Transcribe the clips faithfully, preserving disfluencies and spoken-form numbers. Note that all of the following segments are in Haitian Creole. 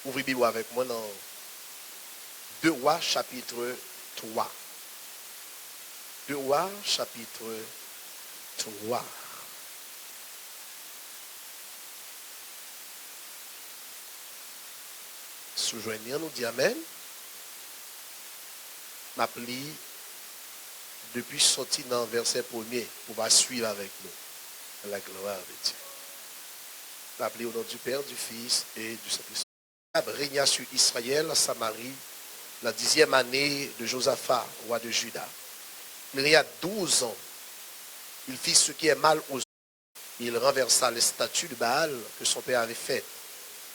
Ouvri Bib ou avèk mwen nan de Wa chapit twa. De Wa chapit twa. Si w jwenn li an, nou di amèn. M ap li depi soti nan vèsè premye pou w va swiv avèk nou. La gloire de Dieu. M ap li au nom du Père, du Fils et du Saint-Esprit. Ahab régna sur Israël, Samarie, la dixième année de Josaphat, roi de Juda. Il régna douze ans. Il fit ce qui est mal aux yeux. Il renversa les statues de Baal que son père avait faites.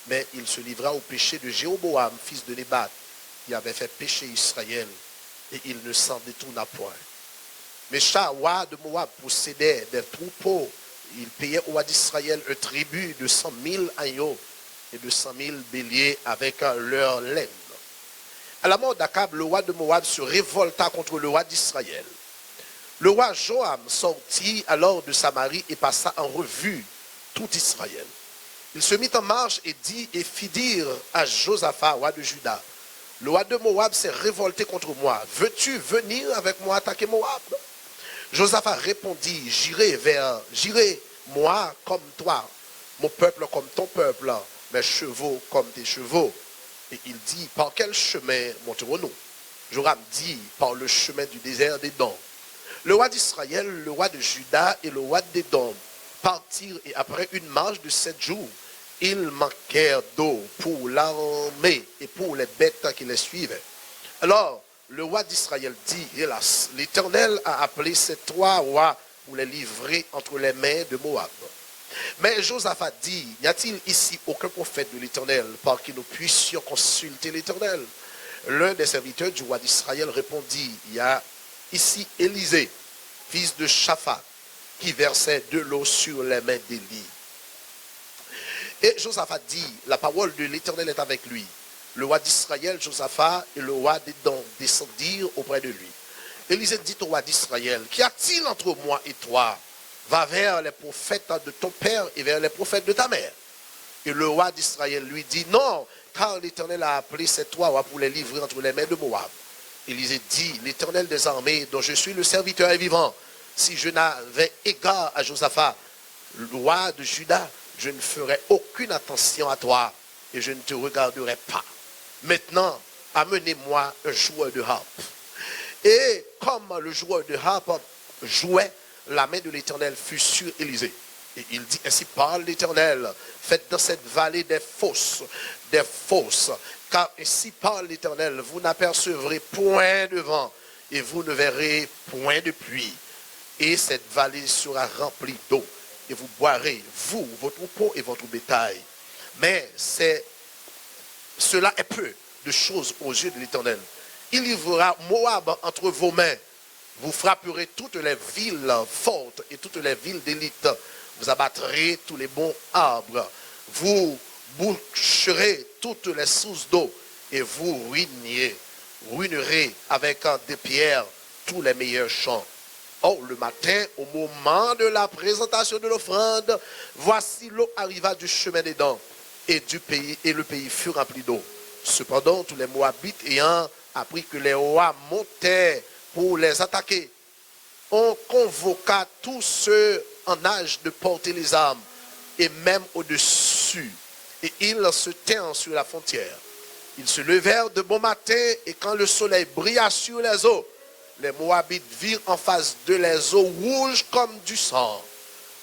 Mais il se livra au péché de Jéroboam, fils de Nébat, qui avait fait pécher Israël, et il ne s'en détourna point. Mesha, roi de Moab, possédait des troupeaux. Il payait au roi d'Israël un tribut de cent mille agneaux et de cent mille béliers avec leur laine. À la mort d'Akab, le roi de Moab se révolta contre le roi d'Israël. Le roi Joram sortit alors de Samarie et passa en revue tout Israël. Il se mit en marche et dit, et fit dire à Josaphat, roi de Juda, le roi de Moab s'est révolté contre moi. Veux-tu venir avec moi attaquer Moab? Josaphat répondit, j'irai vers, j'irai, moi comme toi, mon peuple comme ton peuple, mes chevaux comme tes chevaux. Et il dit, par quel chemin monterons-nous? Joram dit, par le chemin du désert d'Édom. Le roi d'Israël, le roi de Juda et le roi d'Édom partirent, et après une marche de sept jours, ils manquèrent d'eau pour l'armée et pour les bêtes qui les suivaient. Alors, le roi d'Israël dit, hélas, l'Éternel a appelé ces trois rois pour les livrer entre les mains de Moab. Mais Josaphat dit, n'y a-t-il ici aucun prophète de l'Éternel par qui nous puissions consulter l'Éternel? L'un des serviteurs du roi d'Israël répondit, il y a ici Élisée, fils de Shaphat, qui versait de l'eau sur les mains d'Élie. Et Josaphat dit, la parole de l'Éternel est avec lui. Le roi d'Israël, Josaphat, et le roi d'Édom descendirent auprès de lui. Élisée dit au roi d'Israël, qu'y a-t-il entre moi et toi? Va vers les prophètes de ton père et vers les prophètes de ta mère. Et le roi d'Israël lui dit, non, car l'Éternel a appelé ces trois rois pour les livrer entre les mains de Moab. Élisée dit, l'Éternel des armées, dont je suis le serviteur, est vivant. Si je n'avais égard à Josaphat, roi de Juda, je ne ferais aucune attention à toi et je ne te regarderai pas. Maintenant, amenez-moi un joueur de harpe. Et comme le joueur de harpe jouait, la main de l'Éternel fut sur Élisée. Et il dit, ainsi parle l'Éternel, faites dans cette vallée des fosses, des fosses, car ainsi parle l'Éternel, vous n'apercevrez point de vent et vous ne verrez point de pluie. Et cette vallée sera remplie d'eau, et vous boirez, vous, vos troupeaux et votre bétail. Mais c'est, cela est peu de choses aux yeux de l'Éternel. Il livrera Moab entre vos mains. Vous frapperez toutes les villes fortes et toutes les villes d'élite. Vous abattrez tous les bons arbres. Vous boucherez toutes les sources d'eau et vous ruinez, ruinerez avec des pierres tous les meilleurs champs. Or, le matin, au moment de la présentation de l'offrande, voici, l'eau arriva du chemin d'Édom et du pays, et le pays fut rempli d'eau. Cependant, tous les Moabites ayant apprit que les rois montaient pour les attaquer, on convoqua tous ceux en âge de porter les armes, et même au-dessus, et ils se tinrent sur la frontière. Ils se levèrent de bon matin, et quand le soleil brilla sur les eaux, les Moabites virent en face d'eux les eaux rouges comme du sang.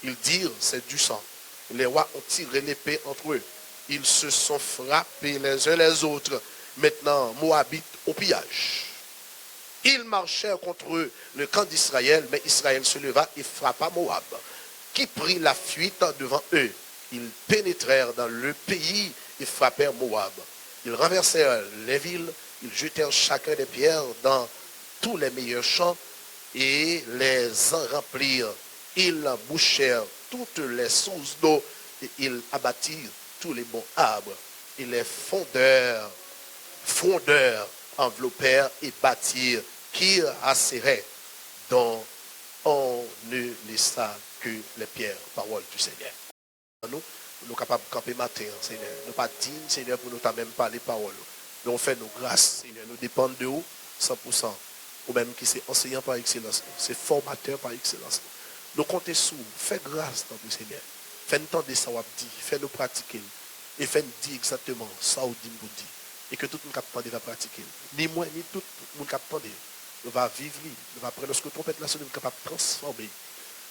Ils dirent, c'est du sang. Les rois ont tiré l'épée entre eux. Ils se sont frappés les uns les autres. Maintenant, Moabites au pillage. Ils marchèrent contre le camp d'Israël, mais Israël se leva et frappa Moab, qui prit la fuite devant eux. Ils pénétrèrent dans le pays et frappèrent Moab. Ils renversèrent les villes, ils jetèrent chacun des pierres dans tous les meilleurs champs et les en remplirent. Ils bouchèrent toutes les sources d'eau et ils abattirent tous les bons arbres et les frondeurs, frondeurs enveloppèrent et bâtirent Kir Haséret, dont on ne laissa que les pierres. Parole du Seigneur. Nou, Pou nou kapab kanpe maten an, Senyè. Nou pa diy, Senyè, pou nou ta menm pale pawòl ou. Men w fè nou gras, Senyè. Nou depann de ou san pou san. Ou menm ki se anseyan pa ekselans nou, se fòmatè pa ekselans nou. Nou konte sou ou. Fè gras, tanpri, Senyè. Fè n tande sa w ap di. Fè nou pratike l. E fè n di egzakteman sa w di n pou di. E ke tout moun k ap tande va pratike l. Ni mwen, ni tout moun k ap tande. Nou va viv li. Nou va pran lòske twonpèt la sone, nou kapab transfòme.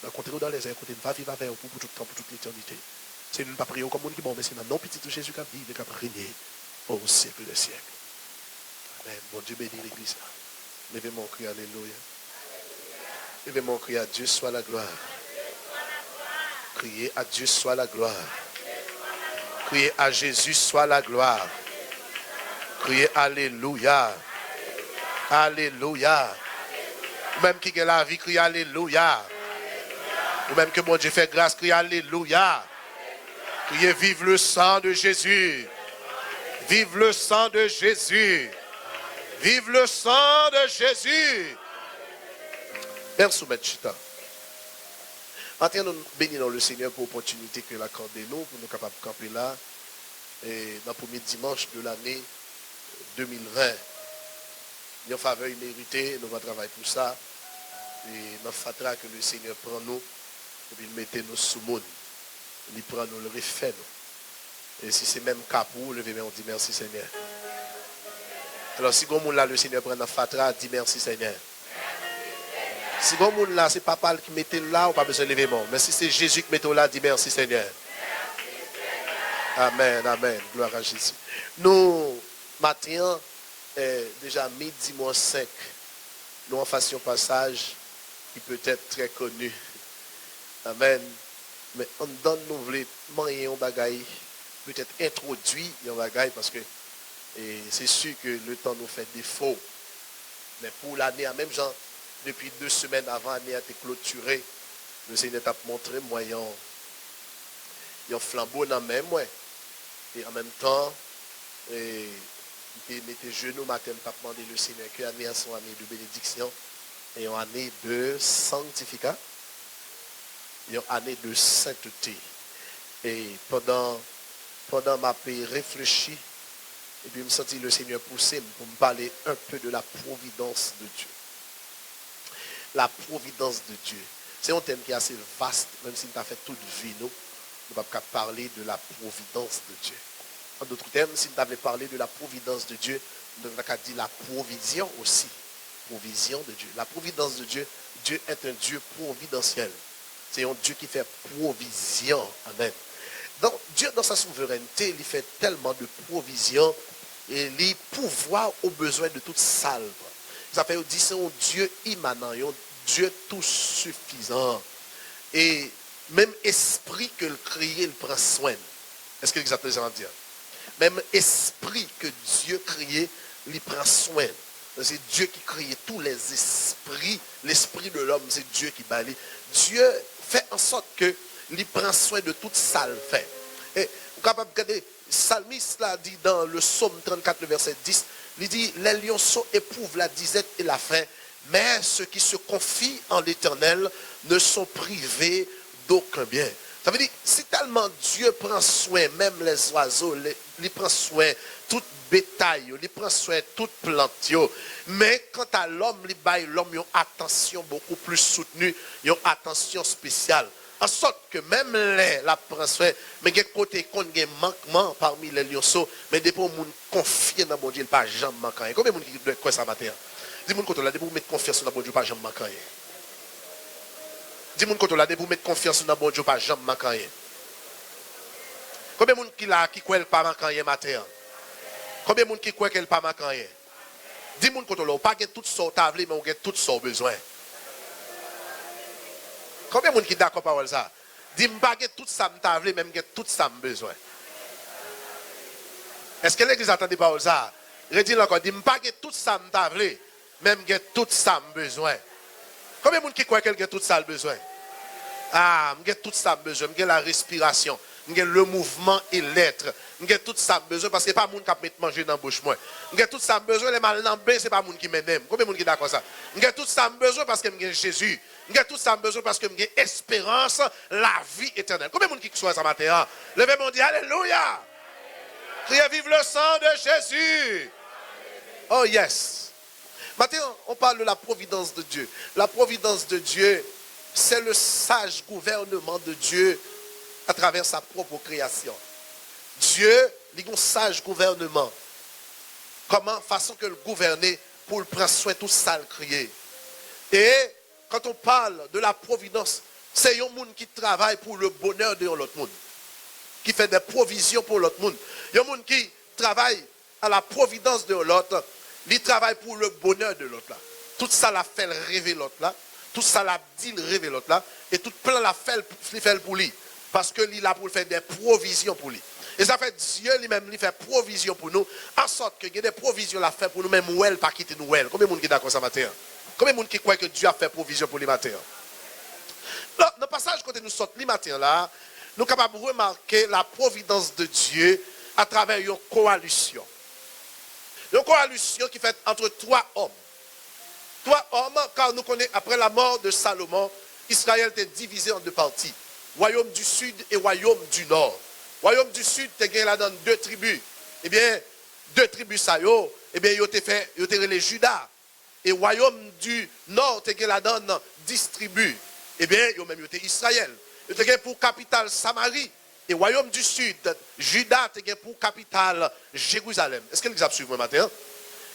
Nan kontre w dan lèzè kote n va viv avè w pou, pou tout tan, pou tout letènite. Se nou n pa priye w kòm moun ki bon, men se nan non Pitit ou Jezi k ap viv e k ap renye o syèk dè syèk. Amèn. Bondye beni legliz la. Leve men w, kriye alelouya. Leve men w, kriye à Dieu soit la gloire. Criez à Dieu soit la gloire. Criez à Jésus soit la gloire. Criez alelouya. Alelouya. Ou menm ki gen lavi, kriye alelouya. Ou menm ke Bondye fè gras, kriye alelouya. Kriye vive le sang de Jésus. Vive le sang de Jésus. Vive le sang de Jésus. Mèsi, ou mèt chita. Maten an, nou beni non Lesenyè pou opòtinite ke l akòde nou, pou nou kapab kanpe la, e, nan premye dimanch de lane de mil ven. Yon favè imerite, nou pa travay pou sa. E nan fatra ke Lesenyè pran nou, epi l mete nou sou moun. Li pran nou, l refè nou. E si se menm ka pou ou, leve men w, di, mèsi, Senyè. Alò, si gon moun la, Lesenyè pran nan fatra, di, mèsi, Senyè. Si gon moun la, se papa l ki mete l la, ou pa bezwen leve men w. Men si se Jezi ki mete w la, di, mèsi, Senyè. Amèn, amèn. Glwa a Jezi. Nou, maten an, eh, deja midi mwens senk, nou anfas yon pasaj ki petèt trè koni. Amèn. Men anndan n nou vle manyen yon bagay, petèt entwodui yon bagay, paske, e, se si ke letan nou fè defo. Men pou lane a, menm jan, depi de semèn avan ane a te klotire, Lesenyè t ap montre mwen yon, yon flanbo nan men mwen. E an menm tan, e, m te mete jenou maten, m t ap mande Lesenyè ke ane a se yon ane de benediksyon, e yon ane de sanktifika, yon ane de sentete. E pandan, pandan m ap reflechi, epi m santi Lesenyè pouse m pou m pale un peu de la providence de Dieu. La providence de Dieu. Se yon tèm ki ase vas, menm si n ta fè tout vi nou, nou p ap ka pale de la providence de Dieu. En d'autres termes, si n ta vle pale de la providence de Dieu, nou ta ka di la provision aussi. Provision de Dieu. La providence de Dieu, Dieu est un Dieu providentiel. Se yon Dye ki fè pwovizyon. Amèn. Donk, Dieu, dans sa souveraineté, li fè tèlman de pwovizyon e li pouvwa o bezwen de tout sa l pran. Sa fè yo di se yon Dye imanan, yon Dye tou sifizan. E menm espri ke l kreye, l pran swen l. Èske l egzakte sa m ap di a? Menm espri ke Dye kreye, li pran swen l. Se Dye ki kreye tous les esprits. L'esprit de l'homme, se Dye ki ba li. Dye fè an sòt ke li pran swen de tout sa l fè. E ou kapab gade, salmis la di dans le psaume trente-quatre, le verset dix, li di, les lionceaux éprouvent la disette et la faim, mais ceux qui se confient en l'Éternel ne sont privés d'aucun bien. Sa vle di, si tèlman Dye pran swen menm lèzwazo, li, li pran swen tout betay yo, li pran swen tout plant yo, men kanta lòm, li bay lòm yon atansyon bokou plis soutni, yon atansyon espesyal. An sòt ke menm lè l ap pran swen, men gen kote konn gen mankman parmi les lionceaux, men depi yon moun konfye nan Bondye, li pa janm manke anyen. Konbyen moun ki dwe kwè sa maten an? Di moun kote w la, depi w met konfyans ou nan Bondye, ou pa janm manke anyen. Di moun kote w la, depi w met konfyans ou nan Bondye, ou pa janm manke anyen. Konbyen moun ki la ki kwè l pa manke anyen maten an? Konbyen moun ki kwè ke l pa manke anyen? Di moun kote w la, ou pa gen tout sa w ta vle, men ou gen tout sa w bezwen. Konbyen moun ki dakò pawòl sa? Di, m pa gen tout sa m ta vle, men m gen tout sa m bezwen. Èske legliz la tande pawòl sa? Redi l ankò, di, m pa gen tout sa m ta vle, men m gen tout sa m bezwen. Konbyen moun ki kwè ke l gen tout sa l bezwen? Ah, m gen tout sa m bezwen. M gen la respiration. M gen le mouvement et l'être. M gen tout sa m bezwen paske pa moun k ap met manje nan bouch mwen. M gen tout sa m bezwen, lè m al nan ben, se pa moun ki mennen m. Konbyen moun ki dakò sa? M gen tout sa m bezwen paske m gen Jezi. M gen tout sa m bezwen paske m gen esperans lavi etènèl. Konbyen moun ki kwè sa maten an? Leve men w, di alelouya. Kriye vive le sang de Jésus. Oh yes. Maten an, on parle de la providence de Dieu. La providence de Dieu, c'est le sage gouvernement de Dieu à travers sa propre création. Dye, li gen yon saj gouvènman. Kòman, fason ke l gouvène pou l pran swen tout sa l kreye. E quand on parle de la providence, se yon moun ki travay pou le bonheur de yon lòt moun, ki fè de pwovizyon pou lòt moun. Yon moun ki travay à la providence de l'autre, li travay pou le bonheur de lòt la. Tout sa l ap fè l reve lòt la, tout sa l ap di l reve lòt la, e tout plan l ap fè l, li fè l pou li. Paske li la pou l fè de pwovizyon pou li. E sa fè Dye li menm li fè pwovizyon pou nou, ansòt ke gen de pwovizyon l ap fè pou nou, menm wè l pa kite nou wè l. Konbyen moun ki dakò sa maten an? Konbyen moun ki kwè ke Dye ap fè pwovizyon pou li maten an? Nan, nan pasaj kote nou sot li maten an la, nou kapab remake la providence de Dieu atravè yon kowalisyon. Yon kowalisyon ki fèt entre trois hommes. Trois hommes, car nous connaissons, après la mort de Salomon, Israël était divisé en deux parties, royaume du sud et royaume du nord. Royaume du sud te gen ladan de tribi. Ebyen, de tribi sa yo, ebyen, yo te fè, yo te rele Juda. E wayòm di nò te gen ladan dis tribi. Ebyen, yo menm yo te Izrayèl. Yo te gen pou kapital Samari. E wayòm di sid, Jida, te gen pou kapital Jerizalèm. Èske l ap swiv mwen maten an?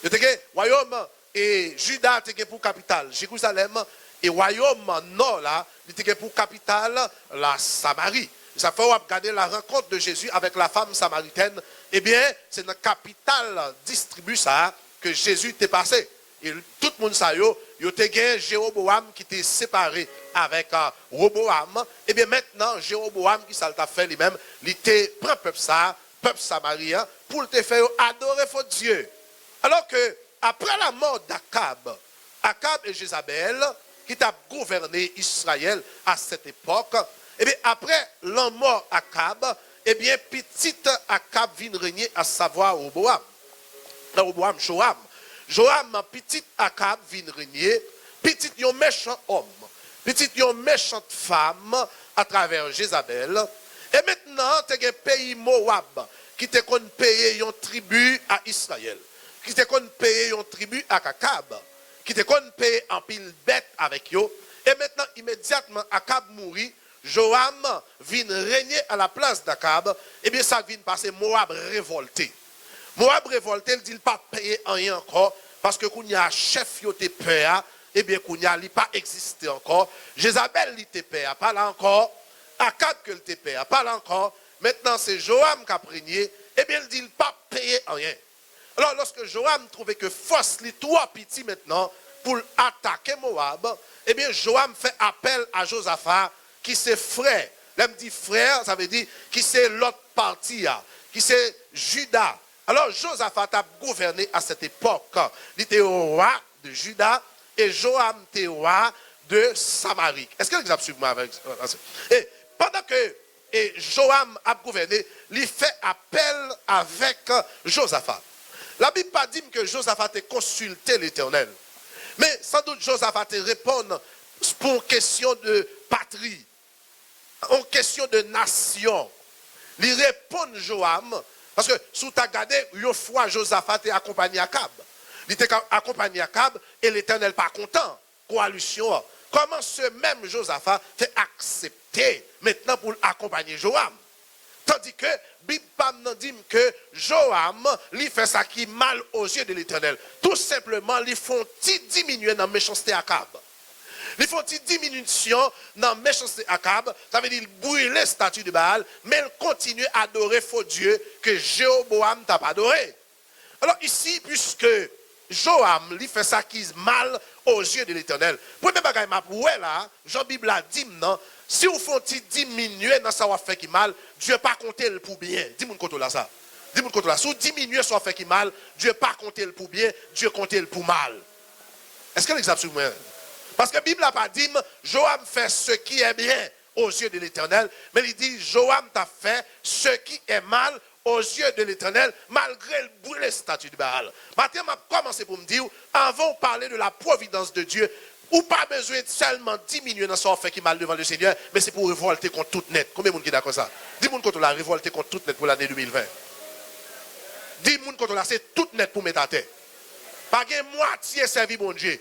Yo te gen wayòm, e Jida te gen pou kapital Jerizalèm. E wayòm nò la, li te gen pou kapital la Samari. Sa fè w ap gade la rencontre de Jésus avec la femme samaritaine. Ebyen, se nan kapital dis tribi sa a ke Jezi te pase. E tout moun sa yo, yo te gen Jewobowam ki te separe avèk, a, Wobowam. Ebyen, mentnan, Jewobowam, ki sa l t ap fè li menm? Li te pran pèp sa a, pèp Samari an, pou l te fè yo adore fo dye. Alò ke, apre lanmò d Akab, Akab e Jezabèl, ki t ap gouvène Izrayèl a sèt epòk, ebyen, apre lanmò Akab, ebyen, pitit Akab vin renye, asavwa Wobowam. Nan Wobowam, Jowam. Jowam, pitit Akab, vin renye, pitit yon mechan òm, pitit yon mechant fanm, atravè Jezabèl. E mentnan, te gen peyi Mowab, ki te konn peye yon tribi a Izrayèl, ki te konn peye yon tribi ak Akab, ki te konn peye anpil dèt avèk yo. E mentnan, imedyatman Akab mouri, Jowam vin renye alanplas d Akab. Ebyen, sa k vin pase, Mowab revòlte. Mowab revòlte, l di l p ap peye anyen ankò, paske kounye a chèf yo te pè a, ebyen, kounye a li pa egziste ankò. Jezabèl li te pè a pa la ankò. Akab ke l te pè a pa la ankò. Mentnan, se Jowam k ap renye. Ebyen, l di l p ap peye anyen. Alò, lòske Jowam twouve ke fòs li twò piti mentnan pou l atake Mowab, ebyen, Jowam fè apèl a Jozafa, ki se frè. Lè m di frè, sa vle di ki se lòt pati a, ki se Jida. Alò, Jozafa t ap gouvène a sèt epòk. Li te wa de Jida e Jowam te wa de Samari. Èske l ap swiv mwen avèk? E pandan ke e Jowam ap gouvène, li fè apèl avèk Jozafa. Labib pa di m ke Jozafa te konsilte Letènèl. Men, sandout, Jozafa te reponn pou yon kesyon de patri, yon kesyon de nasyon. Li reponn Jowam, paske si w ta gade, yon fwa Jozafa te akonpanye Akab. Li te ka akonpanye Akab, e Letènèl pa kontan kowalisyon an. Kòman se menm Jozafa te aksepte mentnan pou l akonpanye Jowam? Tandike Bib pa m nan di m ke Jowam, li fè sa ki mal aux yeux de l'Éternel. Tou senpleman, li fè yon ti diminye nan mechanste Akab. Li fè yon ti diminisyon nan mechanste Akab, sa vle di l brile stati de Baal, men l kontinye adore fo dye ke Jewobowam t ap adore. Alò, isi, puiske Jowam, li fè sa ki mal aux yeux de l'Éternel. Premye bagay m ap wè la, jan Bib la di m nan, si w fè yon ti diminye nan sa w ap fè ki mal, Dye pa konte l pou byen. Di moun kote w la sa. Di moun kote w la. Si w diminye sa w ap fè ki mal, Dye pa konte l pou byen, Dye konte l pou mal. Èske l ap swiv mwen? Paske Bib la pa di m, Jowam fè ce qui est bien aux yeux de l'Éternel, men li di, Jowam t ap fè ce qui est mal aux yeux de l'Éternel, malgre l brile stati de Baal. Maten, m ap kòmanse pou m di w, avant de parler de la providence de Dieu, Ou pa bezwen sèlman diminye nan sa w ap fè ki mal devan Lesenyè, men se pou w revòlte kont tout nèt. Konbyen moun ki dakò sa? Di moun kote w la, revòlte kont tout nèt pou lane de mil ven. Di moun kote w la, se tout nèt pou w met atè. Pa gen mwatye sèvi Bondye.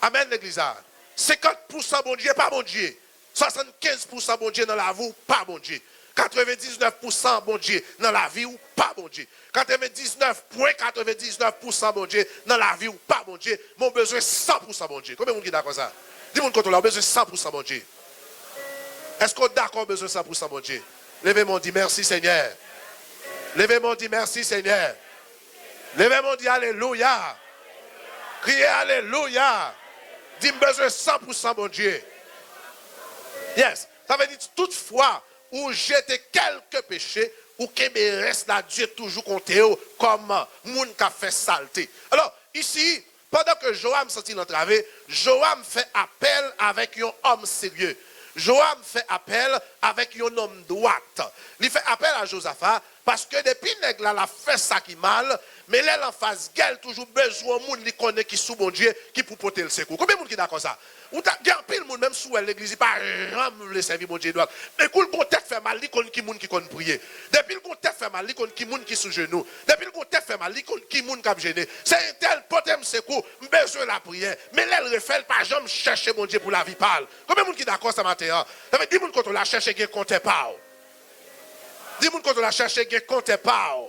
Amèn, legliz la. Senkant pousan Bondye pa Bondye. Swasannkenz pousan Bondye nan lavi w pa Bondye. Katrevendiznèf pousan Bondye nan lavi w pa Bondye. Katrevendiznèf pwen katrevendiznèf pousan Bondye nan lavi w pa Bondye. Men w bezwen san pousan Bondye. Konbyen moun ki dakò sa? Di moun kote w la, w bezwen san pousan Bondye. Èske w dakò w bezwen san pousan Bondye? Leve men w, di, "Mèsi, Senyè." Leve men w, di, "Mèsi, Senyè." Leve men w, di, "Alelouya." Kriye, "Alelouya." Di, "M bezwen san pousan Bondye." Yes. Sa vle di, tout fwa ou jete kèlke peche, ou kenbe rès la, Dye toujou konte w kòm moun k ap fè salte. Alò, isi, pandan ke Jowam santi l antrave, Jowam fè apèl avèk yon òm serye. Jowam fè apèl avèk yon nonm dwat. Li fè apèl a Jozafa, paske depi nèg la, l ap fè sa ki mal, men lè l anfas gè, l toujou bezwen yon moun li konnen ki sou Bondye, ki pou pote l sekou. Konbyen moun ki dakò sa? Ou ta, gen anpil moun, menm si w wè l legliz, li pa janm vle sèvi Bondye dwat. Men kou l gon tèt fè mal, li konn ki moun ki konn priye. Depi l gon tèt fè mal, li konn ki moun ki sou jenou. Depi l gon tèt fè mal, li konn ki moun k ap jene. "Se entèl, pote m sekou, m bezwen lapriyè." Men lè l refè, l pa janm chèche Bondye pou lavi pa l. Konbyen moun ki dakò sa maten an? Sa vle di moun kote w la, chèche gen kontè pa w. Di moun kote w la, chèche gen kontè pa w.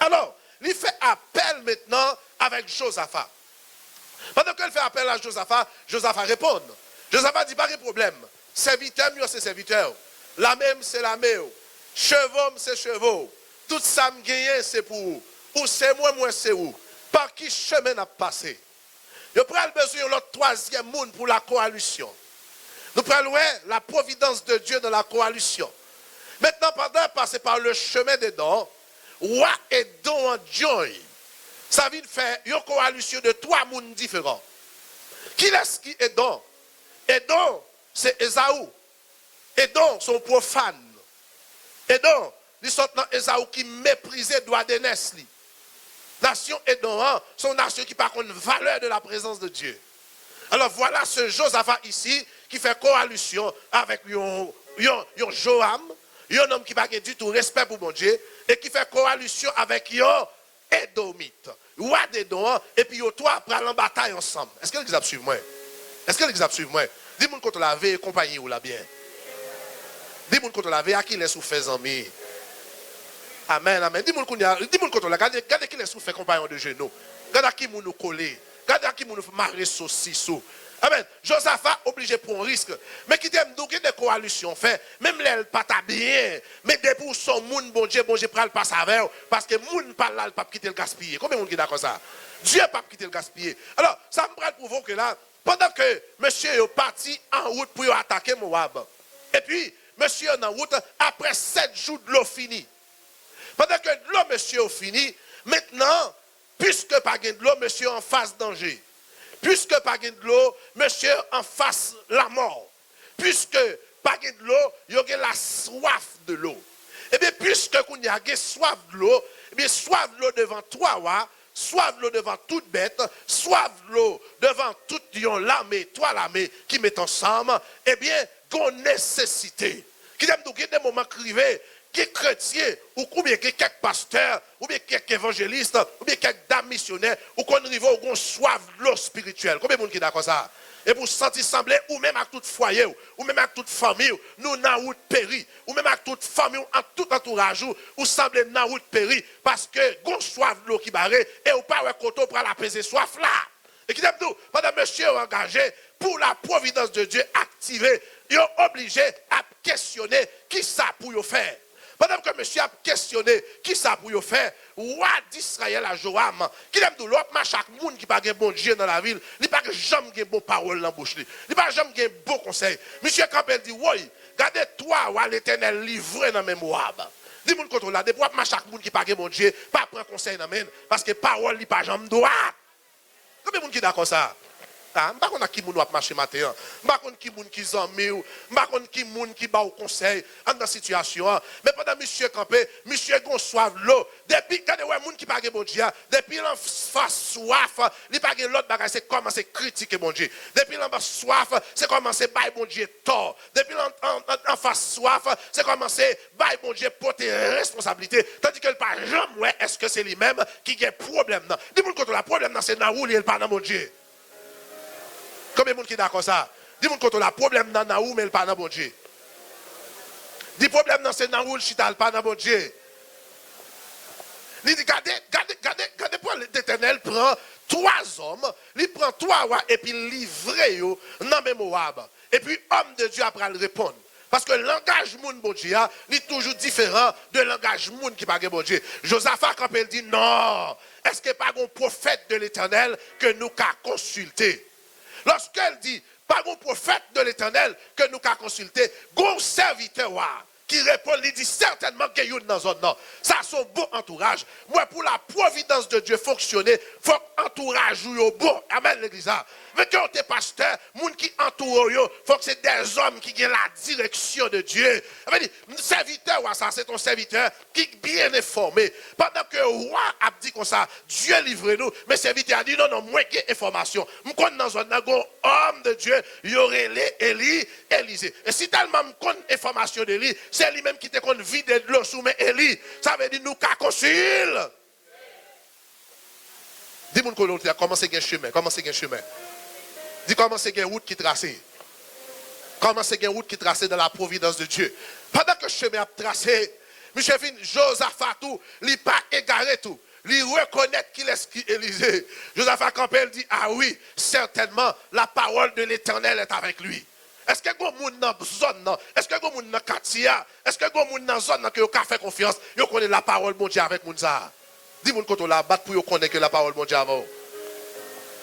Alò, li fè apèl mentnan avèk Jozafa. Pandan ke l fè apèl a Jozafa, Jozafa reponn. Jozafa di, "Pa gen pwoblèm. Sèvitè m yo se sèvitè w. Lame m se lame w. Chevo m se chevo w. Tout sa m genyen se pou ou. Ou se mwen, mwen se ou. Pa ki chemen n ap pase?" Yo pral bezwen yon lòt twazyèm moun pou la coalition. Nou pral wè la providence de Dieu dans la coalition. Maintenant, pendant de passer par le chemin d'Édon, wa Edon an djòy. Sa vin fè yon koalisyon de twa moun diferan. Kilès ki Edon? Edon, se Ezaou. Edon se yon pwofàn. Edon, li sot nan Ezaou ki meprize dwa de nès li. Nasyon Edon an, se yon nasyon ki pa konn valè de la prezans de Dye. Alò, vwala se Jozafa isi ki fè koalisyon avèk yon, yon, yon Joram, yon nonm ki pa gen ditou respè pou Bondye, e ki fè koalisyon avèk yon Edomit, wa Edon an, epi yo twa pral an batay ansanm. Èske legliz ap swiv mwen? Èske legliz ap swiv mwen? Di moun kote w la, veye konpayi w la byen. Di moun kote w la, veye a kilès ou fè zanmi. Amèn, amèn. Di moun kounye a, di moun kote w la, gade, gade kilès ou fè konpayon de jenou. Gade a ki moun ou kole. Gade a ki moun ou mare sosis ou. Amèn. Jozafa oblije pran risk. Men kite m di w, gen de koalisyon w fè, menm lè l pa ta byen, men depi w se yon moun Bondye, Bondye pral pase avè w, paske moun pa l la, l p ap kite l gaspiye. Konbyen moun ki dakò sa? Dye p ap kite l gaspiye. Alò, sa m pral pwouve w ke la, pandan ke mesye yo pati an wout pou yo atake Mowab, epi mesye yo nan wout, apre sèt jou dlo fini. Pandan ke dlo mesye yo fini, mentnan, piske pa gen dlo, mesye yo anfas danje. Piske pa gen dlo, mesye yo anfas lanmò. Piske pa gen dlo, yo gen la swaf de lo. Ebyen, piske kounye a gen swaf dlo, ebyen, swaf dlo devan twa wa, swaf dlo devan tout bèt, swaf dlo devan tout yon lame, twa lame ki met ansanm, ebyen, gon nesesite. Kite m di w, gen de moman k rive, gen kretyen, ou, oubyen gen kèk pastè, oubyen kèk evanjelis, oubyen kèk dam misyonè, ou konn rive, ou gon swaf dlo espirityèl. Konbyen moun ki dakò sa? Epi w santi sanble, ou menm ak tout fwaye w, ou menm ak tout fanmi w, nou nan wout peri. Ou menm ak tout fanmi w, ak tout antouraj ou, ou sanble nan wout peri, paske gon swaf dlo ki bare, e ou pa wè kote w pral apeze swaf la. E kite m di w, pandan mesye yo angaje, pou la providence de Dieu aktive, yo oblije ap kesyone kisa pou yo fè. Pandan ke mesye ap kesyone kisa pou yo fè, wa Disrayèl la, Jowam, kite m di w, lè w ap mache ak moun ki pa gen Bondye nan lavi l, li pa janm gen bon pawòl nan bouch li. Li pa janm gen bon konsèy. Misye kanpe, l di, woy, gade twa wa Letènèl livre nan men Mowab. Di moun kote w la, depi w ap mache ak moun ki pa gen Bondye, pa pran konsèy nan men l, paske pawòl li pa janm dwat. Konbyen moun ki dakò sa? A, m pa konn ak ki moun w ap mache maten an. M pa konn ki moun ki zanmi w. M pa konn ki moun ki ba w konsèy anndan sitiyasyon an. Men pandan misye kanpe, misye gen yon swaf dlo. Depi, gade, wè moun ki pa gen Bondye a, depi l anfas swaf, li pa gen lòt bagay, se kòmanse kritike Bondye. Depi l anfas swaf, se kòmanse bay Bondye tò. Depi l an, an, an, anfas swaf, se kòmanse bay Bondye pote responsablite. Tandike l pa janm wè èske se li menm ki gen pwoblèm nan. Di moun kote w la, pwoblèm nan se nan ou li ye, l pa nan Bondye. Konbyen moun ki dakò sa? Di moun kote w la, pwoblèm nan nan ou, men l pa nan Bondye. Di pwoblèm nan se nan ou l chita, l pa nan Bondye. Li di, gade, gade, gade, gade pou Letènèl pran twa zòm, li pran twa wa epi l livre yo nan men Mowab. Epi òm de Dye a pral reponn. Paske langaj moun Bondye a, li toujou diferan de langaj moun ki pa gen Bondye. Jozafa kanpe, l di, non, èske pa gon pwofèt de Letènèl ke nou ka konsilte? Lòske l di, pa gon pwofèt de Letènèl ke nou ka konsilte, gon sèvitè wa ki reponn, li di, sètènman gen youn nan zòn nan. Sa se yon bon antouraj. Mwen, pou la providence de Dieu fonksyone, fòk antouraj ou yo bon. Amèn, legliz la. Men ke w te pastè, moun ki antoure w yo, fòk se dèzòm ki gen la direction de Dieu. Sa vle di, sèvitè wa sa, se yon sèvitè ki byen enfòme. Pandan ke wa ap di konsa, Dye livre nou, men sèvitè a di, non, non, mwen gen enfòmasyon. M konn nan zòn nan, gon òm de Dye, yo rele Eli, Elize. E si tèlman m konn enfòmasyon de li, se li menm ki te konn vide dlo sou men Eli. Sa vle di nou ka konsil. Di moun kote w la, kòmanse gen chemen, kòmanse gen chemen. Di kòmanse gen wout ki trase. Kòmanse gen wout ki trase dans la providence de Dieu. Pandan ke chemen ap trase, misye vin Jozafa tou, li pa egare tou. Li rekonèt kilès ki Elize. Jozafa kanpe, l di, a wi, sètènman, la parole de l'Éternel est avec lui. Èske gon moun nan zòn nan? Èske gon moun nan katye a? Èske gon moun nan zòn nan ke yo ka fè konfyans? Yo konnen lapawòl Bondye avèk moun sa a. Di moun kote w la, bat pou yo konnen ke lapawòl Bondye avè w.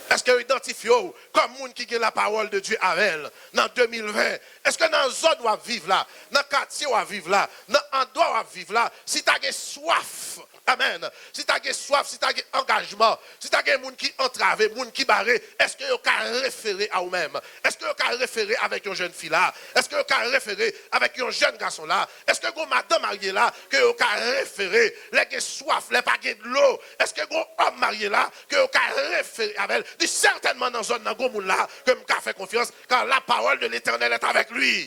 Èske yo idantifye w kòm moun ki gen lapawòl de Dye avè l nan de mil ven? Èske nan zòn w ap viv la, nan katye w ap viv la, nan andwa w ap viv la, si ta gen swaf, amèn, si ta gen swaf, si ta gen angajman, si ta gen moun ki antrave, moun ki bare, èske yo ka refere a ou menm? Èske yo ka refere avèk yon jèn fi la? Èske yo ka refere avèk yon jèn gason la? Èske gon madanm marye la ke yo ka refere lè gen swaf, lè pa gen dlo? Èske gon òm marye la ke yo ka refere avè l? Di, sètènman nan zòn nan gon moun la ke m ka fè konfyans, car la parole de l'Éternel est avec lui.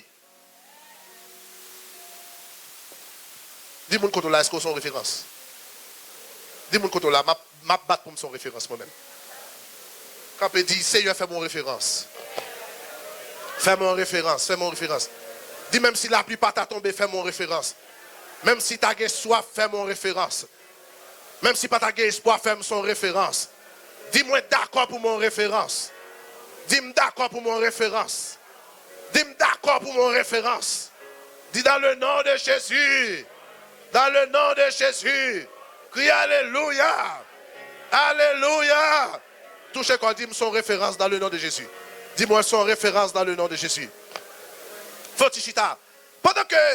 Di moun kote w la, èske w se yon referans? Di moun kote w la, m ap, m ap bat pou m se yon referans mwen menm. Kanpe, di, Senyè, fè m yon referans. Fè m yon referans, fè m yon referans. Di, menm si lapli pa ta tonbe, fè m yon referans. Menm si ta gen swaf, fè m yon referans. Menm si pa ta gen espwa, fè m se yon referans. Di, mwen dakò pou m yon referans. Di, m dakò pou m yon referans. Di, m dakò pou m yon referans. Di, dans le nom de Jésus. Dans le nom de Jésus. Kriye alelouya. Alelouya. Touche kò, di, m se yon referans dans le nom de Jésus. Di, mwen se yon referans dans le nom de Jésus. Fè w ti chita. Pandan ke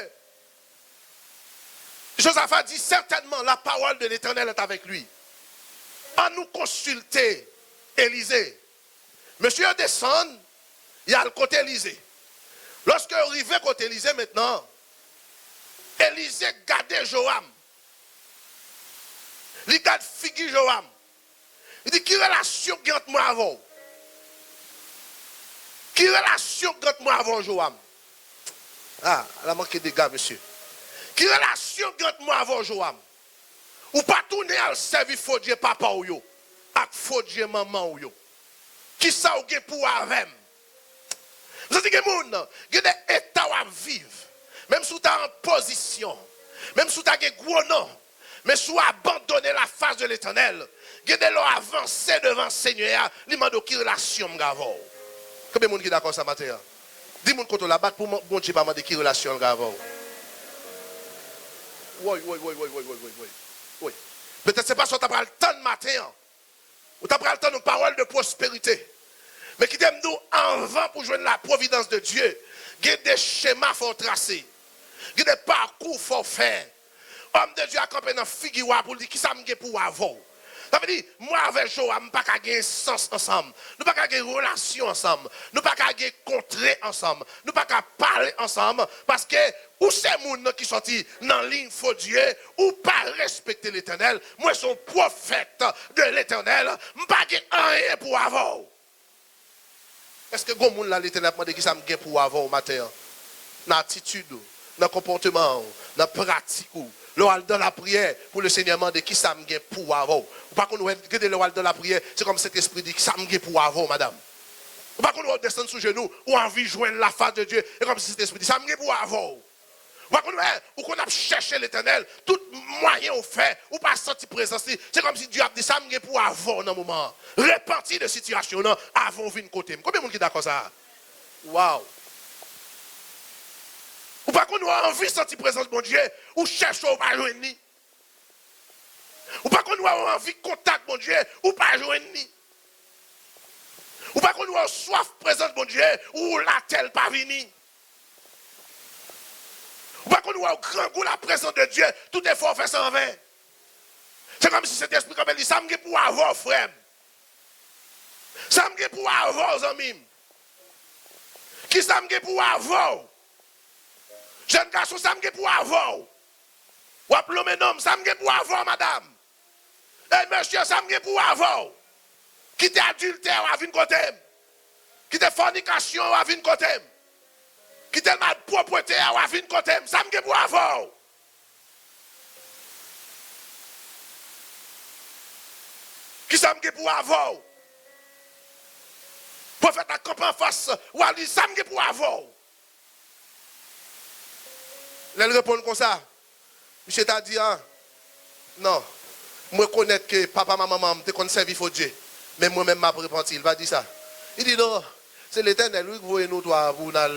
Jozafa di, sètènman, la parole de l'Éternel est avec lui. Ann nou konsilte Elize. Mesye yo desann, y al kote Elize. Lòske yo rive kote Elize mentnan, Elize gade Joram. Li gad figi Joram. Li di, ki relasyon k gen ant mwen avè w? Ki relasyon k gen ant mwen avè w, Joram? A, la manke dega, mesye. Ki relasyon k gen ant mwen avè w, Joram? Ou pa tounen al sèvi fo dye papa w yo ak fo dye manman w yo. Kisa w gen pou w avè m? M santi gen moun, gen de eta w ap viv, menm si w ta an pozisyon, menm si w ta gen gwo non, men si w abandone la face de l'Éternel, gen de lè w avanse devan Senyè a, li mande w ki relasyon m gen avè w. Konbyen moun ki dakò sa maten an? Di moun kote w la, bat pou Bondye pa mande ki relasyon l gen avè w. Woy, woy, woy, woy, woy, woy, woy, woy. Woy. Petèt se pa sa w ta pral tann maten an. Ou ta pral tann yon pawòl de pwosperite. Men kite m di w, anvan pou jwenn la providence de Dieu, gen de chema fò w trase. Gen de pakou fò w fè. Òm de Dye a kanpe nan figi w a pou l di, kisa m gen pou w avè w? Sa vle di, mwen avè Joab, m pa ka gen sans ansanm. Nou pa ka gen relasyon ansanm. Nou pa ka gen kontre ansanm. Nou pa ka pale ansanm. Paske ou se moun ki sòti nan liy fo dye, ou pa respekte Letènèl. Mwen se yon pwofèt de Letènèl. M pa gen anyen pou avè w. Èske gon moun la Letènèl ap mande kisa m gen pou w avè w maten an? Nan atitid ou, nan konpòteman w, nan pratik ou. Lè w al dan lapriyè pou Lesenyè mande kisa m gen pou w avè w. Ou pa konn wè, gade lè w al dan lapriyè, se kòm Sentespri di, kisa m gen pou w avè w, madanm? Ou pa konn wè w desann sou jenou, ou anvi jwenn lafas de Dye, e kòm si Sentespri di, sa m gen pou w avè w. Ou pa konn wè, ou konn ap chèche Letènèl, tout mwayen ou fè, ou pa santi prezans li. Se kòmsi Dye ap di, sa m gen pou avè w nan moman an. Repanti de sitiyasyon w nan avan w vin kote m. Konbyen moun ki dakò sa a? Waw! Ou pa konn wè w anvi santi prezans Bondye, ou chèche w pa jwenn li. Ou pa konn wè w anvi kontak Bondye, ou pa jwenn li. Ou pa konn wè w swaf prezans Bondye, ou latè l pa vini. Ou pa konn wè w grangou la prezans de Dye, tout efò w fè se anven. Se kòmsi Sentespri kanpe li, sa m gen pou avè w, frè m? Sa m gen pou avè w, zanmi m? Kisa m gen pou avè w? Jèn gason, sa m gen pou avè w? W ap lonmen non m, sa m gen pou avè w, madanm? Ey, mesye, sa m gen pou avè w? Kite adiltè w a vin kote m. Kite fònikasyon w a vin kote m. Kite malpwòpte a w a vin kote m. Sa m gen pou avè w? Kisa m gen pou avè w? Pwofèt la kanpe anfas, w a li, sa m gen pou avè w? Lè l reponn konsa, misye ta di, a, non, m rekonèt ke papa m ak manman m te konn sèvi fo dye, men mwen menm m ap repanti. Li pa di sa. Li di, non, se Letènèl, wi, ki voye nou twa pou n al,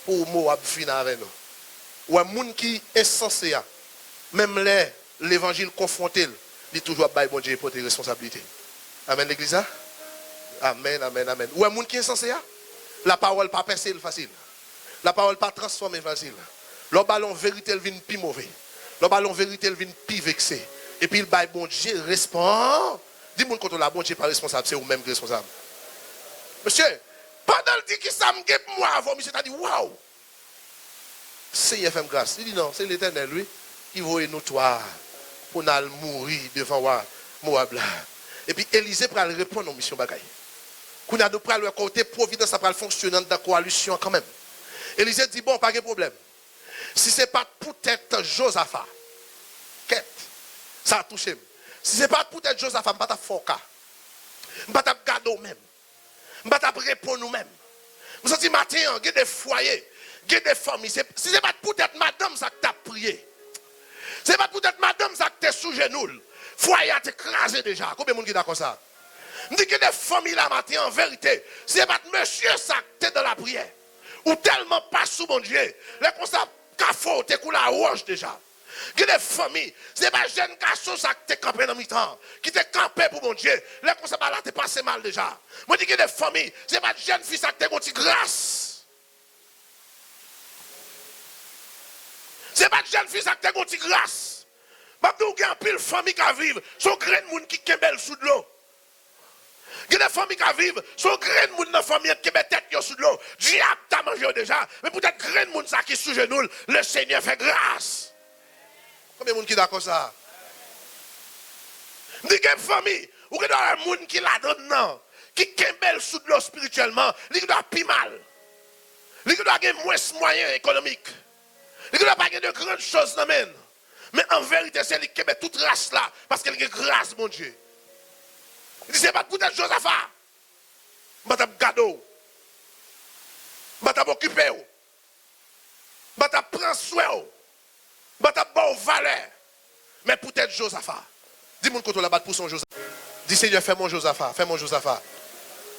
pou Mowab fini avè nou. Ou wè, moun ki ensanse a, menm lè levanjil konfwonte l, li toujou ap bay Bondye pote responsablite. Amèn, legliz la? Amèn, amèn, amèn. Ou wè, moun ki ensanse a, lapawòl pa pèse l fasil. Lapawòl pa transfòme fasil. Lè w ba l yon verite, l vin pi move. Lè w ba l yon verite, l vin pi vekse. Epi l bay Bondye respon-, di moun kote w la, Bondye pa responsab, se ou menm ki responsab. Mesye, pandan l di, kisa m gen pou mwen avè w, misye ta di, waw! Senyè, fè m gras. Li di, non, se Letènèl, wi, ki voye nou twa pou n al mouri devan wa Mowab la. Epi Elize pral reponn yon misyon bagay. Kounye a, nou pral wè kote pwovidans la pral fonksyone anndan kowalisyon an kanmenm. Elize di, bon, pa gen pwoblèm. Si se pa t poutèt Jozafa, kèt, sa touche m. Si se pa t poutèt Jozafa, m pa t ap fè w ka. M pa t ap gade w menm. M pa t ap reponn ou menm. M santi maten an, gen de fwaye, gen de fanmi, se, si se pa t poutèt madanm sa k t ap priye, si se pa t poutèt madanm sa k te sou jenou l, fwaye a te kraze deja. Konbyen moun ki dakò sa? M di gen de fanmi la maten an, verite, si se pa t mesye sa k te nan lapriyè, ou tèlman pa sou Bondye, lè konsa, kafou te koule a wòch deja. Gen de fanmi, se pa jèn gason sa ki te kanpe nan mitan, ki te kanpe pou Bondye. Lè konsa, bagay la te pase mal deja. Mwen di gen de fanmi, se pa jèn fi sa ki te gon ti gras. Se pa jèn fi sa ki te gon ti gras. M ap di w, gen anpil fanmi ka viv, se yon grenn moun ki kenbe l sou dlo. Gen de fanmi ka viv, se yon grenn moun nan fanmi an ki kenbe tèt yo sou dlo. Dyab ta manje yo deja, men poutèt grenn moun sa ki sou jenou l, Lesenyè fè gras. Konbyen moun ki dakò sa? M di gen fanmi, ou gen dwa wè moun ki ladan l nan, ki kenbe l sou dlo espirityèlman, li gen dwa pi mal. Li gen dwa gen mwens mwayen ekonomik. Li gen dwa pa gen de grann choz nan men l. Men an verite, se li ki kenbe tout ras la, paske li gen gras Bondye. Li di, se pa t poutèt Jozafa, m pa t ap gade w. M pa t ap okipe w. M pa t ap pran swen w. M pa t ap ba w valè. Men poutèt Jozafa. Di moun kote w la, bat pou son Jozafa. Di, Senyè, fè m yon Jozafa, fè m yon Jozafa.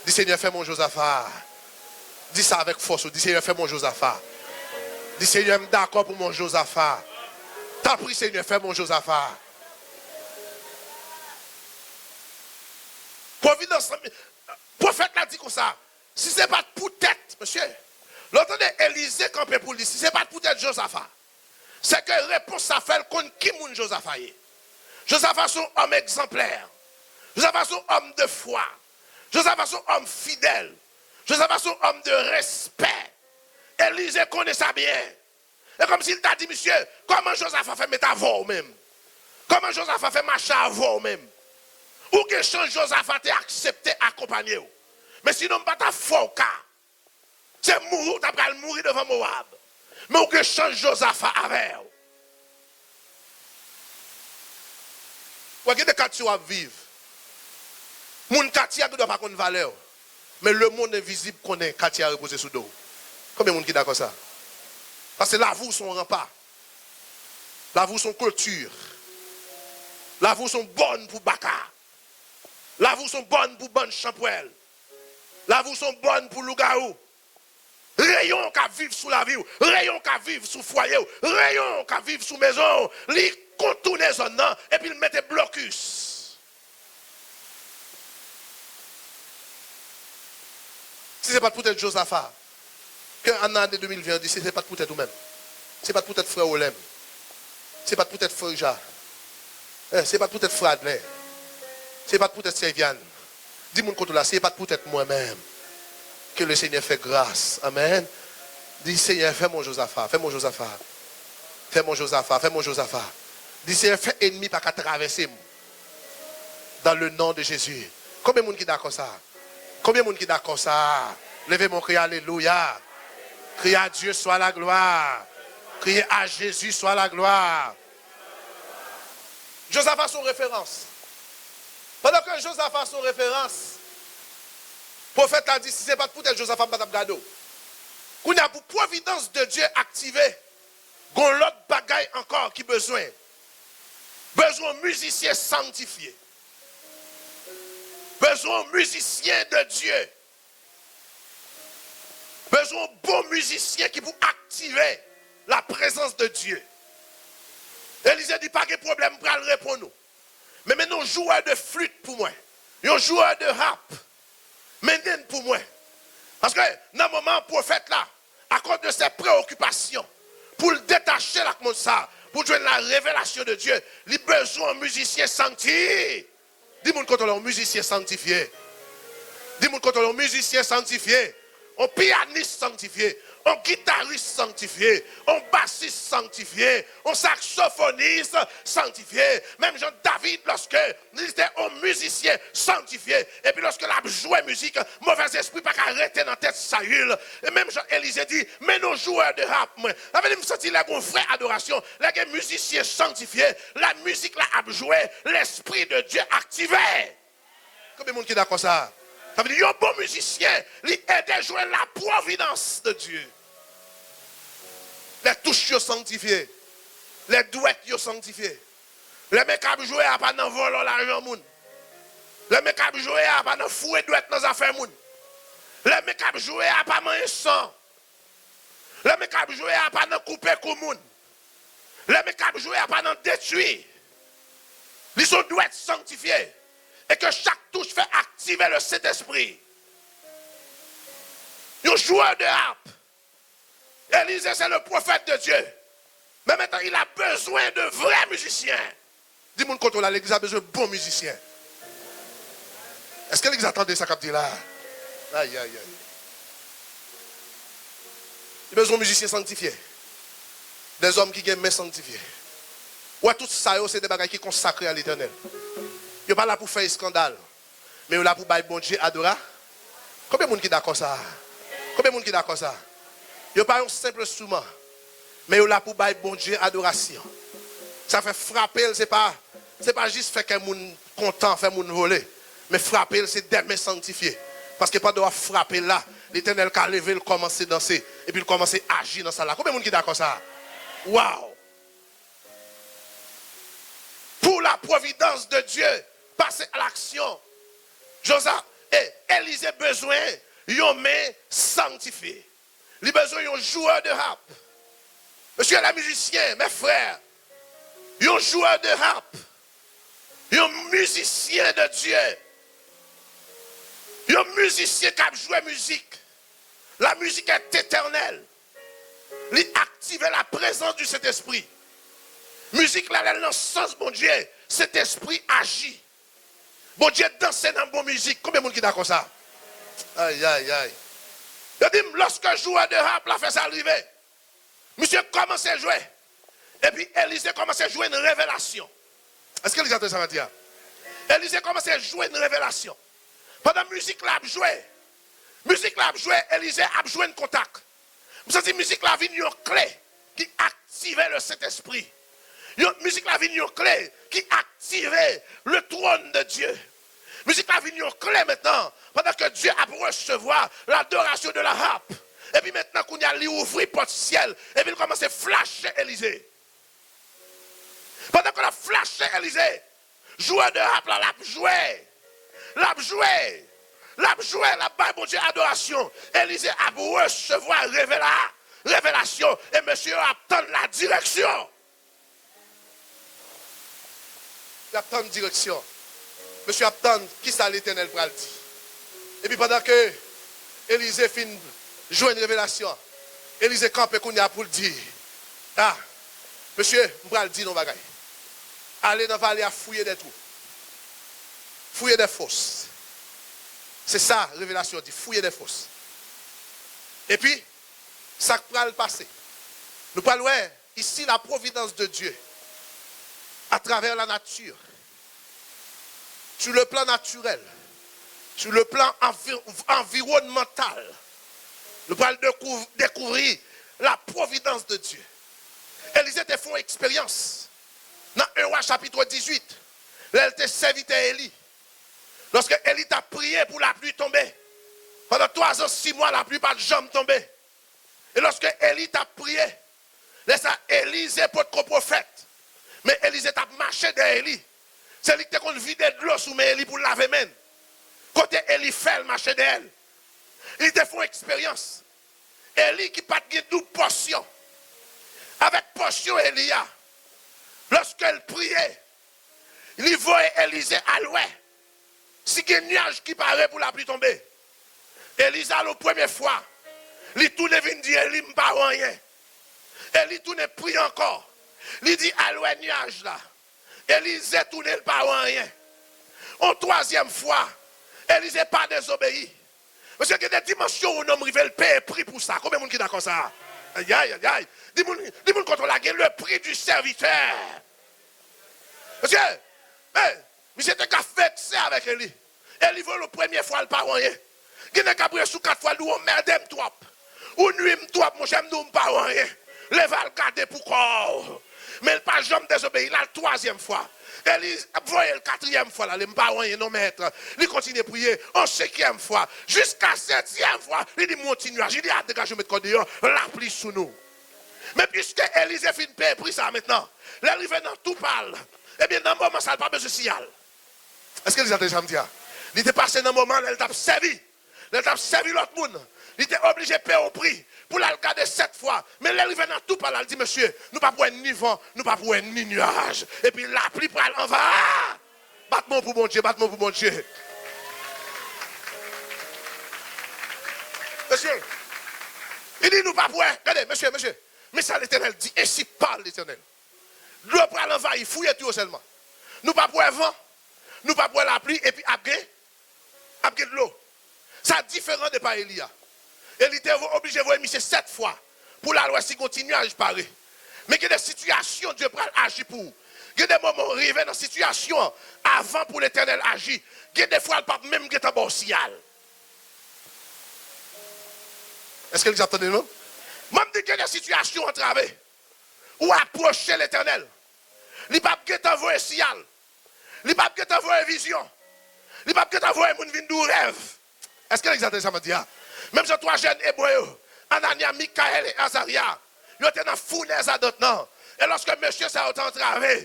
Di, Senyè, fè m yon Jozafa. Di sa avèk fòs ou. Di, Senyè, fè m yon Jozafa. Di, Senyè, m dakò pou m yon Jozafa. Tanpri, Senyè, fè m yon Jozafa. Pwovidans, pwofèt la di konsa, si se pa t poutèt, mesye, lè w tande Elize kanpe pou l di, si se pa t poutèt Jozafa, se ke repons sa fè l konn ki moun Jozafa ye. Jozafa se yon òm egzanplè. Jozafa se yon òm de fwa. Jozafa se yon òm fidèl. Jozafa se yon òm de respè. Elize konnen sa byen. E kòmsi l ta di misye, kòman Jozafa fè met avè w menm? Kòman Jozafa fè mache avè w menm? Ou gen chans Jozafa te aksepte akonpanye w. Men sinon m pa ta fè w ka. Se mouri w ta pral mouri devan Mowab. Men ou gen chans Jozafa avè w. Wè, gen de katye w ap viv. Moun katye a gendwa pa konn valè w. Men lemonn envizib konnen katye a repoze sou do w. Konbyen moun ki dakò sa? Paske lavi w se yon ranpa. Lavi w se yon kloti. Lavi w se yon bòn pou baka. Lavi w se yon bòn pou bann chanpwèl. Lavi w se yon bòn pou lougawou. Reyon k ap viv sou lavi w, reyon k ap viv sou fwaye w, reyon k ap viv sou mezon w, li kontounen zòn nan epi l mete blokis. Si se pa t poutèt Jozafa, ke nan ane de mil ven an di, si se pa t poutèt ou menm, si se pa t poutèt frè Olèm, si se pa t poutèt frè Rija, eh, si se pa t poutèt frè Adlè, si se pa t poutèt sè Vianne, di moun kote w la, si se pa t poutèt mwen menm, ke le Senyè fè gras. Amèn. Di, Senyè, fè m yon Jozafa, fè m yon Jozafa, fè m yon Jozafa, fè m yon Jozafa. Di, Senyè, fè ènmi pa ka travèse m. Dans le nom de Jésus. Konbyen moun ki dakò sa? Konbyen moun ki dakò sa? Leve men w, kriye alelouya. Kriye à Dieu soit la gloire. Kriye à Jésus soit la gloire. Jozafa se yon referans. Pandan ke Jozafa se yon referans, pwofèt la di, si se pa t poutèt Jozafa, m pa t ap gade w. Kounye a, pou pwovidans de Dye aktive, gon lòt bagay ankò ki bezwen. Bezwen yon mizisyen sangtifye. Bezwen yon mizisyen de Dye. Bezwen yon bon mizisyen ki pou aktive la prezans de Dye. Elize di, pa gen pwoblèm, m pral reponn ou. Men, men yon jwè de flit pou mwen. Yon jwè de hap. Mennen l pou mwen. Paske nan moman pwofèt la, akoz de ses préoccupations, pou l detache l ak mond sa, pou l jwenn la revelasyon de Dye, li bezwen yon mizisyen sangti. Di moun kote w la, yon mizisyen sangtifye. Di moun kote w la, yon mizisyen sangtifye. Yon piyanis sangtifye. Yon gitaris sangtifye. Yon basis sangtifye. Yon saksofonis sangtifye. Menm jan David, lòske li te yon mizisyen sangtifye. Epi lòske l ap jwe mizik, movèzespri pa ka rete nan tèt Sayil. E menm jan Elize di, men yon jwè de hap mwen. Sa vle di m santi lè gon vrè adorasyon, lè gen mizisyen sangtifye, lè mizik la ap jwe, Lespri de Dye aktive. Konbyen moun ki dakò sa? Sa vle di yon bon mizisyen, li ede jwe la providence de Dieu. Lè touch yo sangtifye, lè dwèt yo sangtifye. Lè men k ap jwe a pa nan vòlò lajan moun. Lè men k ap jwe a pa nan foure dwèt nan zafè moun. Lè men k ap jwe a pa manyen san. Lè men k ap jwe a pa nan koupe kou moun. Lè men k ap jwe a pa nan detwi. Li se yon dwèt sangtifye. E ke chak touch fè aktive le Sentespri. Yon jwè de hap. Élisée, c'est le prophète de Dieu. Men mentnan, il a besoin de vrais musiciens. Di moun kote w la, legliz la bezwen bon mizisyen. Èske legliz la tande sa k ap di la? Ayayay. Li bezwen mizisyen sangtifye. Dèzòm ki gen men sangtifye. Ou wè, tout sa yo, se de bagay ki konsakre a Letènèl. Yo pa la pou fè eskandal. Men yo la pou bay Bondye adora. Konbyen moun ki dakò sa? Konbyen moun ki dakò sa? Yo pa yon senp enstriman, men yo la pou bay Bondye adorasyon. Sa fè frape l, se pa, se pa jis fè kè moun kontan, fè moun vole. Men frape l, se de men sangtifye. Paske pandan w ap frape l la, Letènèl ka leve, l kòmanse danse, epi l kòmanse aji nan sal la. Konbyen moun ki dakò sa? Waw! Pour la providence de Dieu, passer à l'action. Joza, e, Elize bezwen yon men sangtifye. Li bezwen yon jwè de hap. Mesye, les musiciens, mes frères, yon jwè de hap. Yon mizisyen de Dye. Yon mizisyen k ap jwe mizik. La musique est éternelle. Li aktive la prezans di Sentespri. Mizik la, lè l nan sans Bondye, Sentespri aji. Bondye danse nan bon mizik. Konbyen moun ki dakò sa? Ay, ay, ay. Yo di m, lòske jwè de hap la fè sa l rive, misye kòmanse jwe. Epi Elize kòmanse jwenn revelasyon. Èske Elize ap tande sa m ap di a? Elize kòmanse jwenn revelasyon. Pandan mizik la ap jwe, mizik la ap jwe, Elize ap jwenn kontak. M santi mizik la vin yon kle ki aktive le Sentespri. Yon, mizik la vin yon kle ki aktive le trône de Dieu. Mizik la vin yon kle mentnan, pandan ke Dye ap resevwa ladorasyon de la hap. Epi mentnan, kounye a, li ouvri pòt syèl, epi l kòmanse flache Elize. Pandan ke l ap flache Elize, jwè de hap la, l ap jwe. L ap jwe. L ap jwe, l ap bay Bondye adorasyon. Elize ap resevwa revela-, revelasyon. E mesye yo ap tann la direksyon. Y ap tann direksyon. Mesye ap tann kisa Letènèl pral di. Epi pandan ke Elize fin jwenn revelasyon, Elize kanpe kounye a pou l di, a, mesye, m pral di nou yon bagay. Ale nan vale a, fouye des trous. Fouye des fosses. Se sa revelasyon di, fouye des fosses. Epi, sa k pral pase? Nou pral wè ici la providence de Dieu à travers la nature, sur le plan naturel, sur le plan envi-, environnemental. Nou pral dekouv-, dekouvri la providence de Dieu. Elize te fè yon eksperyans nan en Wa chapit dizuit, lè l te sèvitè Eli. Lòske Eli t ap priye pou lapli tonbe, pandan twa zan, sis mwa, lapli pa t janm tonbe. E lòske Eli t ap priye, lè sa a, Elize potko pwofèt, men Elize t ap mache dèyè Eli. Se li ki te konn vide dlo sou men Eli pou l lave men l. Kote Eli fè l mache dèyè l. Li te fè yon eksperyans. Eli ki pa t gen doub pòsyon. Avèk pòsyon Eli a, lòske l priye, li voye Elize al wè si gen nyaj ki pare pou lapli tonbe. Elize ale yon premye fwa. Li tounen vin di Eli, "M pa wè anyen." Eli tounen priye ankò. Li di, "Al wè nyaj la." Elize tounen, li pa wè anyen. Yon twazyèm fwa, Elize pa dezobeyi. Mesye, gen de dimansyon yon nonm rive, l peye pri pou sa. Konbyen moun ki dakò sa? Ayayayay. Di moun, di moun kote w la, gen le prix du serviteur. Mesye, men, misye te ka vekse avèk Eli. Eli voye l yon premye fwa, l pa wè anyen. Gen nèg k ap priye sou kat fwa, l di w, "Ou anmède m twòp. Ou nwi m twòp, monchè, m di w m pa wè anyen. Leve al gade pou kò w." Men l pa janm dezobeyi, l al twazyèm fwa. Eli ap voye l katriyèm fwa, l ale, "M pa wè anyen non, mèt." Li kontinye priye, yon senkyèm fwa, jiska setyèm fwa, li di, "M wè yon ti nyaj." Li di, "A, degaje w, met kò w deyò, lapli sou nou." Men piske Elize fin peye pri sa a mentnan, lè l rive nan tou pa l, ebyen, nan moman sa a, l pa bezwen siyal. Èske Elize ap tande sa m di a? Li te pase nan moman lè l t ap sèvi. Lè l t ap sèvi lòt moun, li te oblije peye yon pri pou l al gade sèt fwa. Men lè l rive nan tou pa l, l di, "Mesye, nou p ap wè ni van, nou p ap wè ni nyaj. Epi lapli pral anvayi." Bat men w pou Bondye, bat men w pou Bondye. Mesye, li di, "Nou p ap wè." Gade, mesye, mesye. Men sa Letènèl di, ainsi parle l'Éternel. Dlo pral anvayi, fouye twou yo sèlman. Nou p ap wè van, nou p ap wè lapli, epi ap gen, ap gen dlo. Sa diferan de pa Eli a. Eli te vo-, oblije voye misye sèt fwa pou l al wè si gon ti nyaj pare. Men gen de sitiyasyon Dye pral aji pou ou. Gen de moman w rive nan sitiyasyon an, avan pou Letènèl aji, gen de fwa l p ap menm gentan ba w siyal. Èske Legliz ap tande nou? Mwen m di gen de sitiyasyon antrave. Ou apwoche Letènèl. Li p ap gentan voye siyal. Li p ap gentan voye vizyon. Li p ap gentan voye moun vin di w rèv. Èske Legliz ap tande sa m ap di a? Menm jan twa jèn Ebre yo, Ananya, Mikayèl e Azarya, yo te nan founèz adant nan. E lòske mesye sa yo te antrave,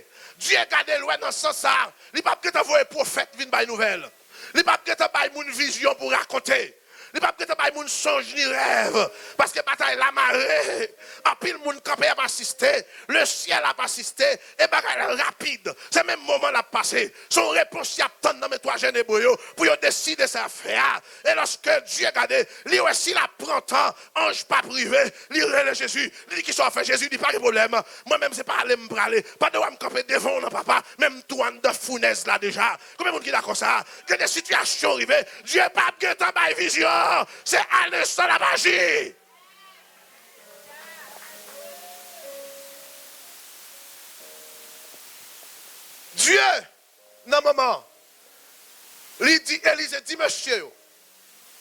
Dye gade l wè nan sans sa a, li p ap gentan voye pwofèt vin bay nouvèl. Li p ap gentan bay moun vizyon pou rakonte. Li p ap gentan bay moun sonj ni rèv. Paske batay la mare. Anpil moun kanpe ap asiste. Le syèl ap asiste. E bagay la rapid. Se menm moman l ap pase. Se yon repons y ap tann nan men twa jèn Ebre yo pou yo deside sa y ap fè a. E lòske Dye gade, li wè si l ap pran tan, anj p ap rive, li rele Jezi. Li di, "Kisa w ap fè?" Jezi di, "Pa gen pwoblèm. Mwen menm se pa ale m prale. Pandan w wè m kanpe devan w nan, Papa, men m tou anndan founèz la deja." Konbyen moun ki dakò sa? Gen de sitiyasyon rive, Dye p ap gentan bay vizyon. Se Alestan l ap aji. Dye, nan moman an, li di Elize, di mesye yo,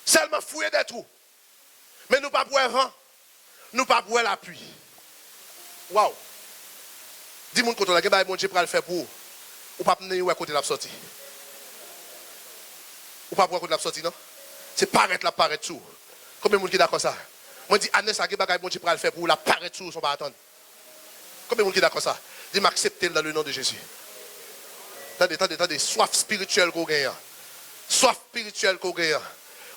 sèlman fouye de twou. Men nou p ap wè van, nou p ap wè lapli. Waw! Di moun kote w la, gen bagay Bondye pral fè pou ou. Ou p ap ni wè kote l ap sòti. Ou p ap wè kote l ap sòti, non. Se parèt l ap parèt sou ou. Konbyen moun ki dakò sa? Mwen di, ane sa, gen bagay Bondye pral fè pou ou, l ap parèt sou ou san w pa atann. Konbyen moun ki dakò sa? Di m, aksepte l dans le nom de Jésus. Tande, tande, tande. Swaf espirityèl ke w genyen an. Swaf espirityèl ke w genyen an.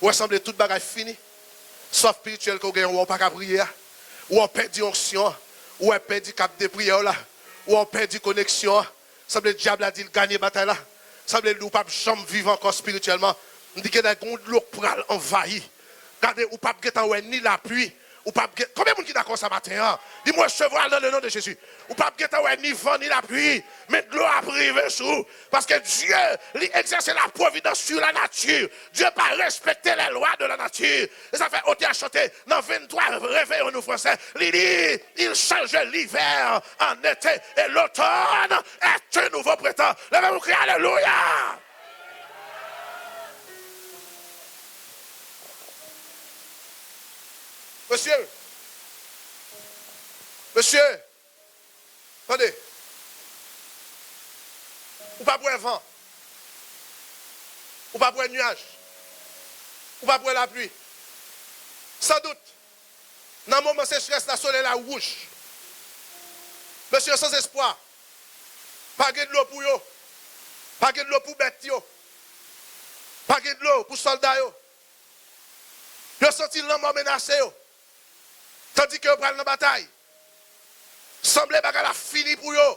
Ou wè sanble tout bagay fini. Swaf espirityèl ke w genyen an, ou wè w pa ka priye a. Ou wè w pèdi onksyon an. Ou wè pèdi kap de priyè w la. Ou wè w pèdi koneksyon an. Sanble dyab la di l ganye batay la. Sanble l di w p ap janm viv ankò espirityèlman. M di gen yon dlo k pral anvayi. Gade, ou p ap gentan wè ni lapli, ou p ap gen, konbyen moun ki dakò sa maten an? Di, "Mwen resevwa l dans le nom de Jésus." Ou p ap gentan wè ni van ni lapli, men dlo ap rive sou ou. Paske Dye, li egzèse la providence sur la nature. Dye pa respekte les lois de la nature. E sa fè otè a chante nan venntwa Réveillons-nous français. Li di, "Il change l'hiver en été et l'automne est un nouveau printemps." Leve pou kriye alelouya! Mesye, mesye, tande. Ou p ap wè van. Ou p ap wè nyaj. Ou p ap wè lapli. Sandout, nan moman sechrès la, solèy la wouj. Mesye, sans espoir. Pa gen dlo pou yo. Pa gen dlo pou bèt yo. Pa gen dlo pou sòlda yo. Yo santi lanmò menase yo. Tandike yo pral nan batay. Sanble bagay la fini pou yo.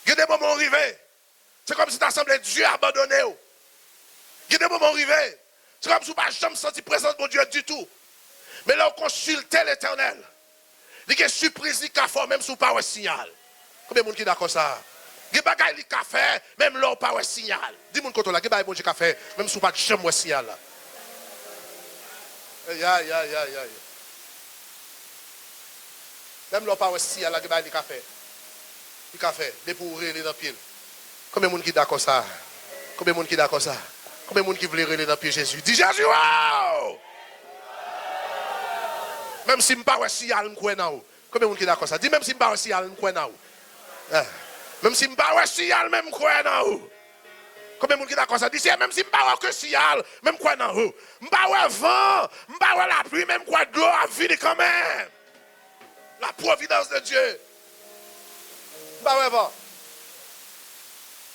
Gen de moman w rive, se kòmsi ta sanble Dye abandone w. Gen de moman w rive, se kòmsi w pa janm santi prezans Bondye ditou. Men lè w konsilte Letènèl, li gen sipriz li ka fè w menm si w pa wè siyal. Konbyen moun ki dakò sa? Gen bagay li ka fè menm lè w pa wè siyal. Di moun kote w la, gen bagay Bondye ka fè menm si w pa t janm wè siyal la. Ay, ay, ay, ay, ay. Menm lè w pa wè siyal la, gen bagay li ka fè. Li ka fè, depi w rele nan pye l. Konbyen moun ki dakò sa? Konbyen moun ki dakò sa? Konbyen moun ki vle rele nan pye Jezi? Di, "Jezi, o! Menm si m pa wè siyal, m kwè nan ou." Konbyen moun ki dakò sa? Di, "Menm si m pa wè siyal, m kwè nan ou." Eh. "Menm si m pa wè siyal, men m kwè nan ou." Konbyen moun ki dakò sa? Di, "Seyè, menm si m pa wè okenn siyal, men m kwè nan ou. M pa wè van, m pa wè lapli, men m kwè dlo ap vini kanmenm." La providence de Dieu. M pa wè van.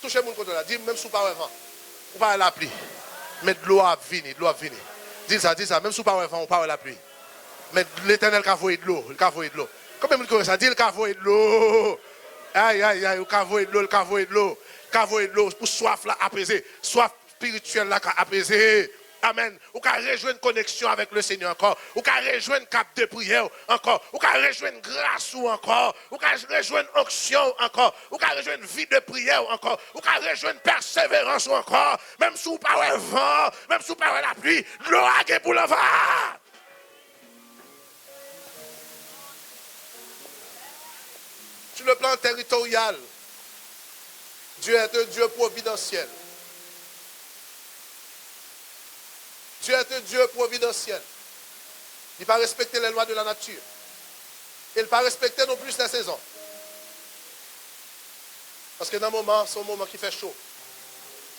Touche moun kote w la. Di, "Menm si w pa wè van, ou pa wè lapli, men dlo a ap vini, dlo ap vini." Di l sa, di l sa. "Menm si w pa wè van, ou pa wè lapli, men Letènèl ka voye dlo, li ka voye dlo." Konbyen moun ki wè sa? Di, "Li ka voye dlo." Ay, ay, ay, ou ka voye dlo, li ka voye dlo. Li ka voye dlo pou swaf la apeze. Swaf espirityèl la ka apeze. Amèn. Ou ka rejwenn koneksyon avèk Lesenyè ankò. Ou ka rejwenn kap de priyè w ankò. Ou ka rejwenn gras ou ankò. Ou ka rejwenn onksyon w ankò. Ou ka rejwenn vi de priyè w ankò. Ou ka rejwenn pèseverans ou ankò. Menm si w pa wè van, menm si w pa wè lapli, dlo a gen pou l anva. Sur le plan territorial, Dieu est un Dieu providentiel. Dieu est un Dieu providentiel. Li pa respekte les lois de la nature. E l pa respekte non plis lè sezon. Paske nan moman, se yon moman ki fè cho.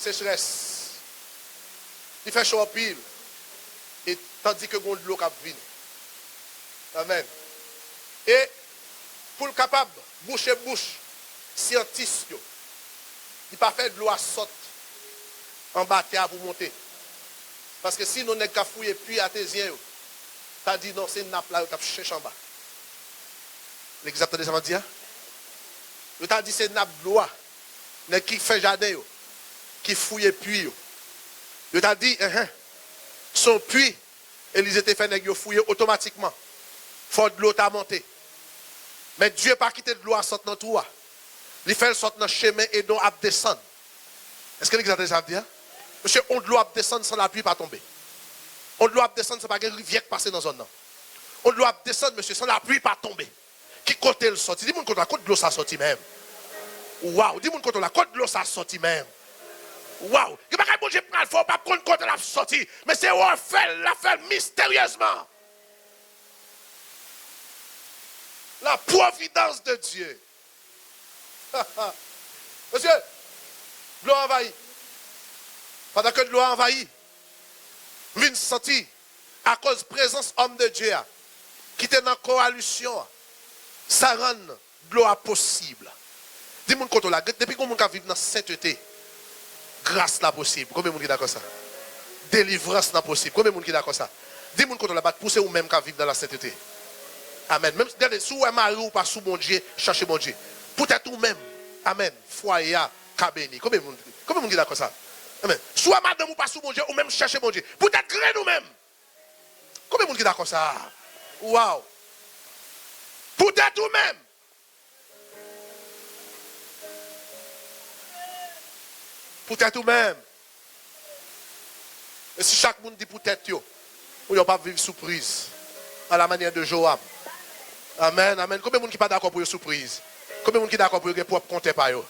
Sechrès. Li fè cho anpil. E tandike gon dlo k ap vini. Amèn. E pou l kapab bouche bouch syantis yo, li pa fè dlo a sot anba tè a pou monte. Paske sinon nèg k ap fouye pui atezyen yo ta di non, se nap la yo t ap chèche anba. Legzanp, tande sa m ap di a? Yo ta di se nap dlo a. Nèg ki fè jaden yo, ki fouye pwi yo. Yo ta di, enhen, se yon pwi Elize te fè nèg yo fouye otomatikman. Fò dlo ta monte. Men Dye pa kite dlo a sot nan twou a. Li fè l sot nan chemen Edon ap desann. Èske legliz la tande sa m di a? Mesye, yon dlo ap desann san lapli pa tonbe. Yon dlo ap desann san pa gen rivyè k pase nan zòn nan. Yon dlo ap desann, mesye, san lapli pa tonbe. Ki kote l soti? Di moun kote w la, kot dlo sa soti menm? Waw, di moun kote w la, kot dlo sa soti menm? Waw, gen bagay Bondye pral fè, w p ap konn kote l ap soti, men se ou fè l, l ap fè l misteryezman. La providence de Dieu. Mesye, dlo a anvayi. Pandan ke dlo a anvayi, m vin santi, akoz prezans òm de Dye a, ki te nan kowalisyon an, sa rann dlo a posib. Di moun kote w la, depi gon moun k ap viv nan sentete, gras la posib. Konbyen moun ki dakò sa? Delivrans la posib. Konbyen moun ki dakò sa? Di moun kote w la, bat pou se ou menm k ap viv nan la sentete. Amèn. Menm, gade, si w wè mari w pa sou Bondye, chache Bondye. Poutèt ou menm. Amèn. Fwaye a ka beni. Konbyen moun, konbyen moun ki dakò sa? Amèn. Si w wè madanm ou pa sou Bondye, ou menm chache Bondye. Poutèt grenn ou menm. Konbyen moun ki dakò sa? Waw. Poutèt ou menm. Poutèt ou menm. E si chak moun di poutèt yo, ou yo p ap viv sou priz. A la manyè de Joab. Amèn, amèn. Konbyen moun ki pa dakò pou yo sou priz? Konbyen moun ki dakò pou yo gen pwòp kontè pa yo?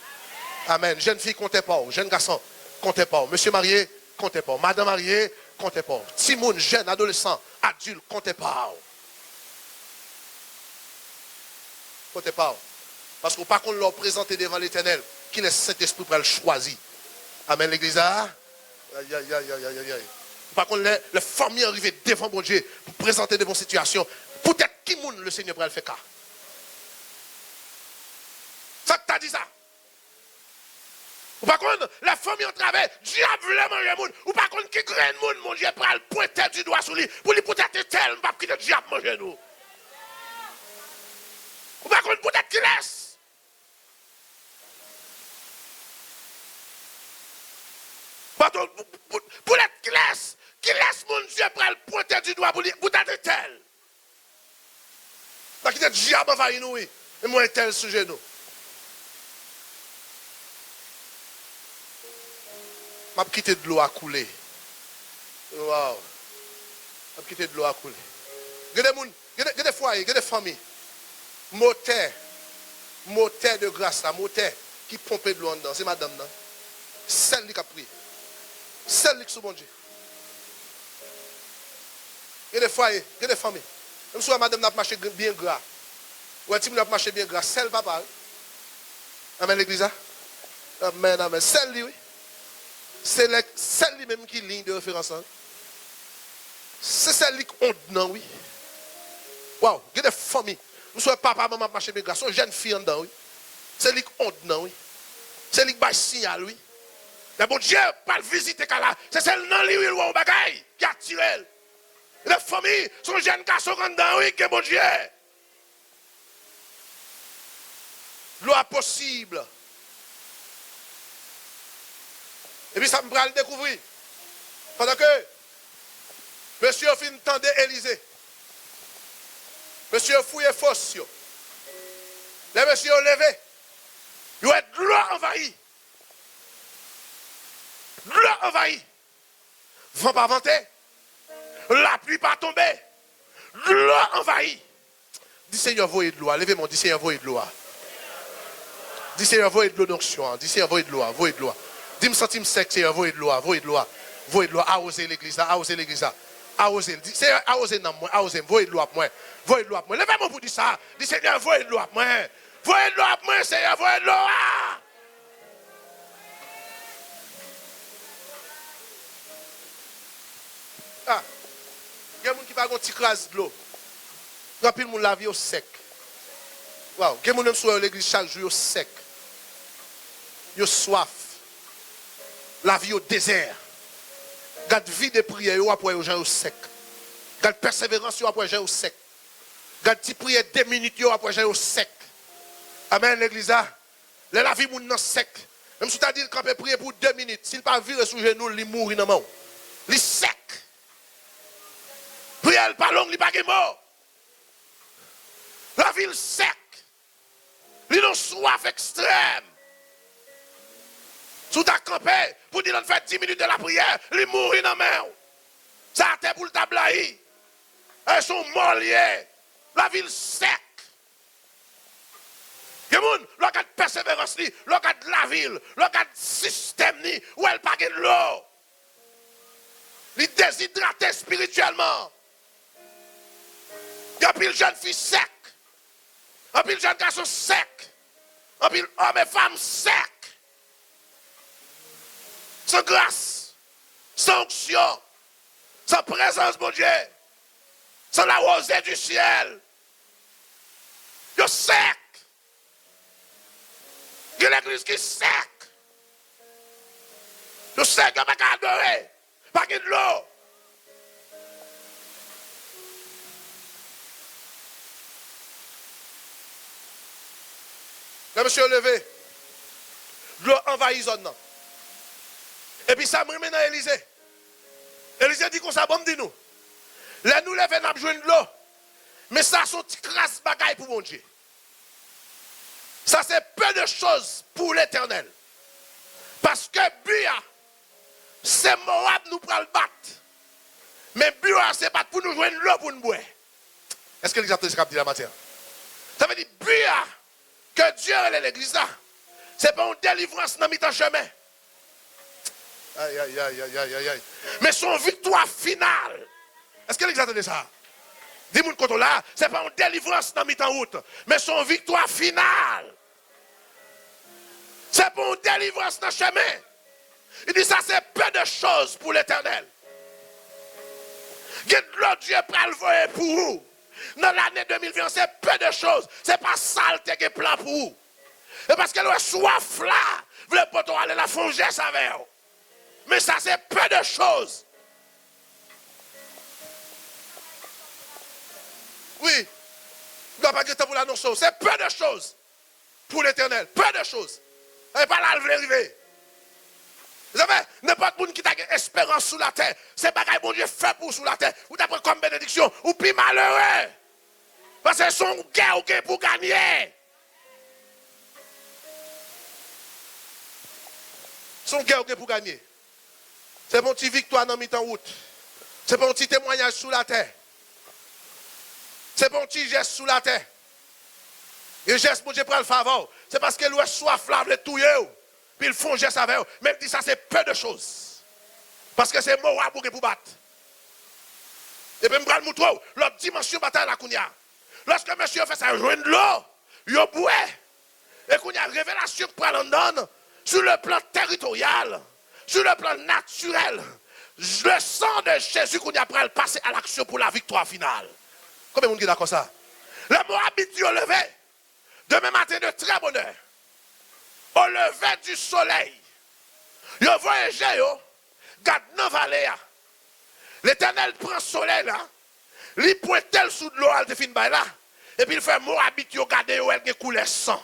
Amèn. Jèn fi, kontè pa w. Jèn gason, kontè pa w. Mesye marye, kontè pa w. Madan marye, kontè pa w. Timoun, jèn, adolesan, adilt, kontè pa w. Kontè pa w. Paske w pa konn lè w prezante devan Letènèl, kilès Sentespri pral chwazi. Amèn, legliz la. Ayayayayayay. Ou pa konn lè, lè fanmi an rive devan Bondye pou prezante devan sitiyasyon. Poutèt ki moun Lesenyè pral fè ka? Sa k ta di sa? Ou pa konn, lè fanmi antrave, dyab vle manje moun. Ou pa konn ki grenn moun Bondye pral pwente di dwa sou li, pou li poutèt entèl, m p ap kite dyab manje nou. Ou pa konn poutèt kilès. Ou pa konn pou, pou, pou, poutèt kilès, kilès Bondye pral pwente di dwa pou li, poutèt entèl. Pa kite dyab anvayi nou, wi. Men mwen entèl sou jenou. M ap kite dlo a koule. Waw. M ap kite dlo a koule. Gen de moun, gen de, gen de fwaye, gen de fanmi. Motè, motè de gras la, motè ki ponpe dlo anndan, se madanm nan. Sèl li k ap priye. Sèl li k sou Bondye. Gen de fwaye, gen de fanmi. Menm si w wè madanm nan ap mache gr-, byen gra. Ou wè timoun yo ap mache byen gra. Sèl papa, wi. Amèn, legliz la. Amèn, amèn. Sèl li, wi. Se lè, sèl li menm ki liy de referans lan, wi. Se sèl li k ond nan, wi. Waw, gen de fanmi. Menm si w wè papa, manman ap mache byen gra. Se yon jèn fi anndan, wi. Se li k ond nan, wi. Se li k bay siyal, wi. Lè Bondye pral vizite kay la, se sèl nan li, wi, l wè yon bagay ki atire l. Lè fanmi, se yon jèn gason k anndan, wi, gen Bondye. Dlo a posib. Epi sa m pral dekouvri, pandan ke mesye yo fin tande Elize, mesye yo fouye fòs yo. Lè mesye yo leve, yo wè dlo anvayi. Dlo anvayi. Van pa vante. Lapli pa tonbe. Dlo anvayi. Di, Senyè, voye dlo a. Leve men w, di, Senyè, voye dlo a. Di, Senyè, voye dlo donksyon an. Di, Senyè, voye dlo a. Voye dlo a. Di, m santi m sèk, Senyè, voye dlo a. Voye dlo a. Voye dlo a. Awoze legliz la. Awoze legliz la. Awoze l. Di, Senyè, awoze nanm mwen. Awoze m. Voye dlo a pou mwen. Voye dlo a pou mwen. Leve men w pou di sa. Di, Senyè, voye dlo a pou mwen. Voye dlo a pou mwen, Senyè, voye dlo a! Ah, gen moun ki pa gon ti kras dlo. Gen anpil moun lavi yo sèk. Waw, gen moun menm si w wè yo legliz chak jou, yo sèk. Yo swaf. Lavi yo dezè. Gad vi de priyè yo, w ap wè yo jan yo sèk. Gad pèseverans yo, w ap wè jan yo sèk. Gad ti priyè de minit yo, w ap wè jan yo sèk. Amèn, legliz la. Lè lavi moun nan sèk, Menm si w ta di l kanpe priye pou de minit, si l pa vire sou jenou l, li mouri nan men w. Li sèk. Priyè l pa long, li pa gen mo. Lavi l sèk. Li nan swaf ekstrèm. Si w ta kanpe pou di l ann fè dis minit de lapriyè, li mouri nan men w. Se atè pou l ta blayi. E se yon mò l ye. Lavi l sèk. Gen moun, lè w gad pèseverans li, lè w gad lavi l, lè w gad sistèm li, ou wè l pa gen dlo. Li dezidrate espirityèlman. Gen anpil jèn fi sèk. Anpil jèn gason sèk. Anpil òm e fanm sèk. San gras, san onksyon, san prezans Bondye, san la rosée du ciel. Yo sèk. Gen legliz ki sèk. Yo sèk, yo pa ka adore. Pa gen dlo. Lè mesye yo leve, dlo anvayi zòn nan. Epi sa m renmen nan Elize. Elize di konsa, "Bon, m di nou, lè nou leve, n ap jwenn dlo. Men sa se yon ti kras bagay pou Bondye. Ça, c'est peu de choses pour l'Éternel." Paske bi a, se Moab nou pral bat. Men bi a, se pa pou nou jwenn dlo pou n bwè. Èske legliz ap tande sa k ap di la maten an? Sa vle di, bi a, ke Dye rele legliz la, se pa yon delivrans nan mitan chemen. Ay, ay, ay, ay, ay, ay, ay. Men se yon viktwa final. Èske legliz la tande sa? Di moun kote w la, se pa yon delivrans nan mitan wout, men se yon viktwa final. Se pa yon delivrans nan chemen. Li di, "Ça, c'est peu de choses pour l'Éternel." Gen dlo Dye pral voye pou ou nan lane de mil ven an, se peu de choses. Se pa sa l te gen plan pou ou. E paske l wè swaf la vle pote w ale la, fè yon jès avè w. Men sa se peu de choses. Wi. M pa gen tan pou l anonse w. Se peu de choses pour l'Éternel. Peu de choses. E pa la l vle rive. Zanmi, nenpòt moun ki ta gen esperans sou latè, se bagay Bondye fè pou ou sou latè, ou ta pran kòm benediksyon, ou pi malere. Paske se yon gè ou gen pou ganye. Se yon gè ou gen pou ganye. Se pa yon ti viktwa nan mitan wout. Se pa yon ti temwayaj sou latè. Se pa yon ti jès sou latè. Gen jès Bondye pral fè avè w. Se paske l wè swaf la vle touye w. Pi l fè yon jès avè w. Men l di sa se peu de choses. Paske se Moab ou gen pou bat. Epi m pral montre w lòt dimansyon batay la kounye a. Lòske mesye yo fè sa, yo jwenn dlo, yo bwè. E kounye a, revelasyon k pral anndan, sur le plan territorial, sur le plan naturel, le sang de Jésus kounye a pral pase à l'action pour la victoire finale. Konbyen moun ki dakò sa? Lè Moabit yo leve, demain matin de très bonne heure, au lever du soleil, yo voye je yo gad nan vale a. Letènèl pran solèy la, li pwente l sou dlo a l te fin bay la, epi l fè Moabit yo gade, yo wè l gen koulè san.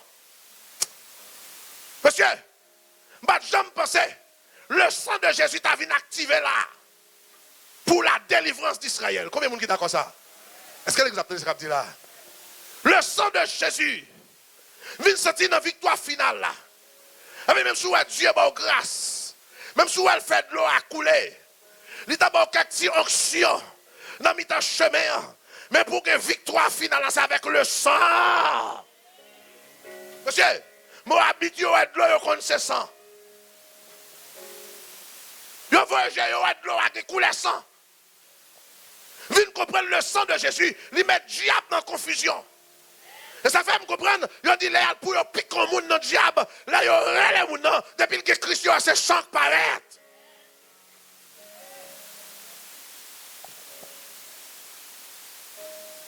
Mesye, m pa t janm panse le sang de Jésus ta vin aktive la pour la délivrance d'Israël. Konbyen moun ki dakò sa? Èske legliz ap tande sa k ap di la? Le sang de Jésus. Vin santi nan viktwa final la. Epi menm si w wè Dye ba w gras, menm si w wè l fè dlo a koule, li ta ba w kèk ti onksyon nan mitan chemen an. Men pou w gen viktwa final la, se avèk le sang. Mesye, Moabit yo wè dlo, yo konn se san. Yo voye je yo, wè dlo a gen koulè san. Vin konprann le sang de Jésus, li met dyab nan konfizyon. E sa fè m konprann, yo di lè y al pou yo pike yon moun nan dyab, lè yo rele moun nan, depi l gen Kris, yo wè se san k parèt.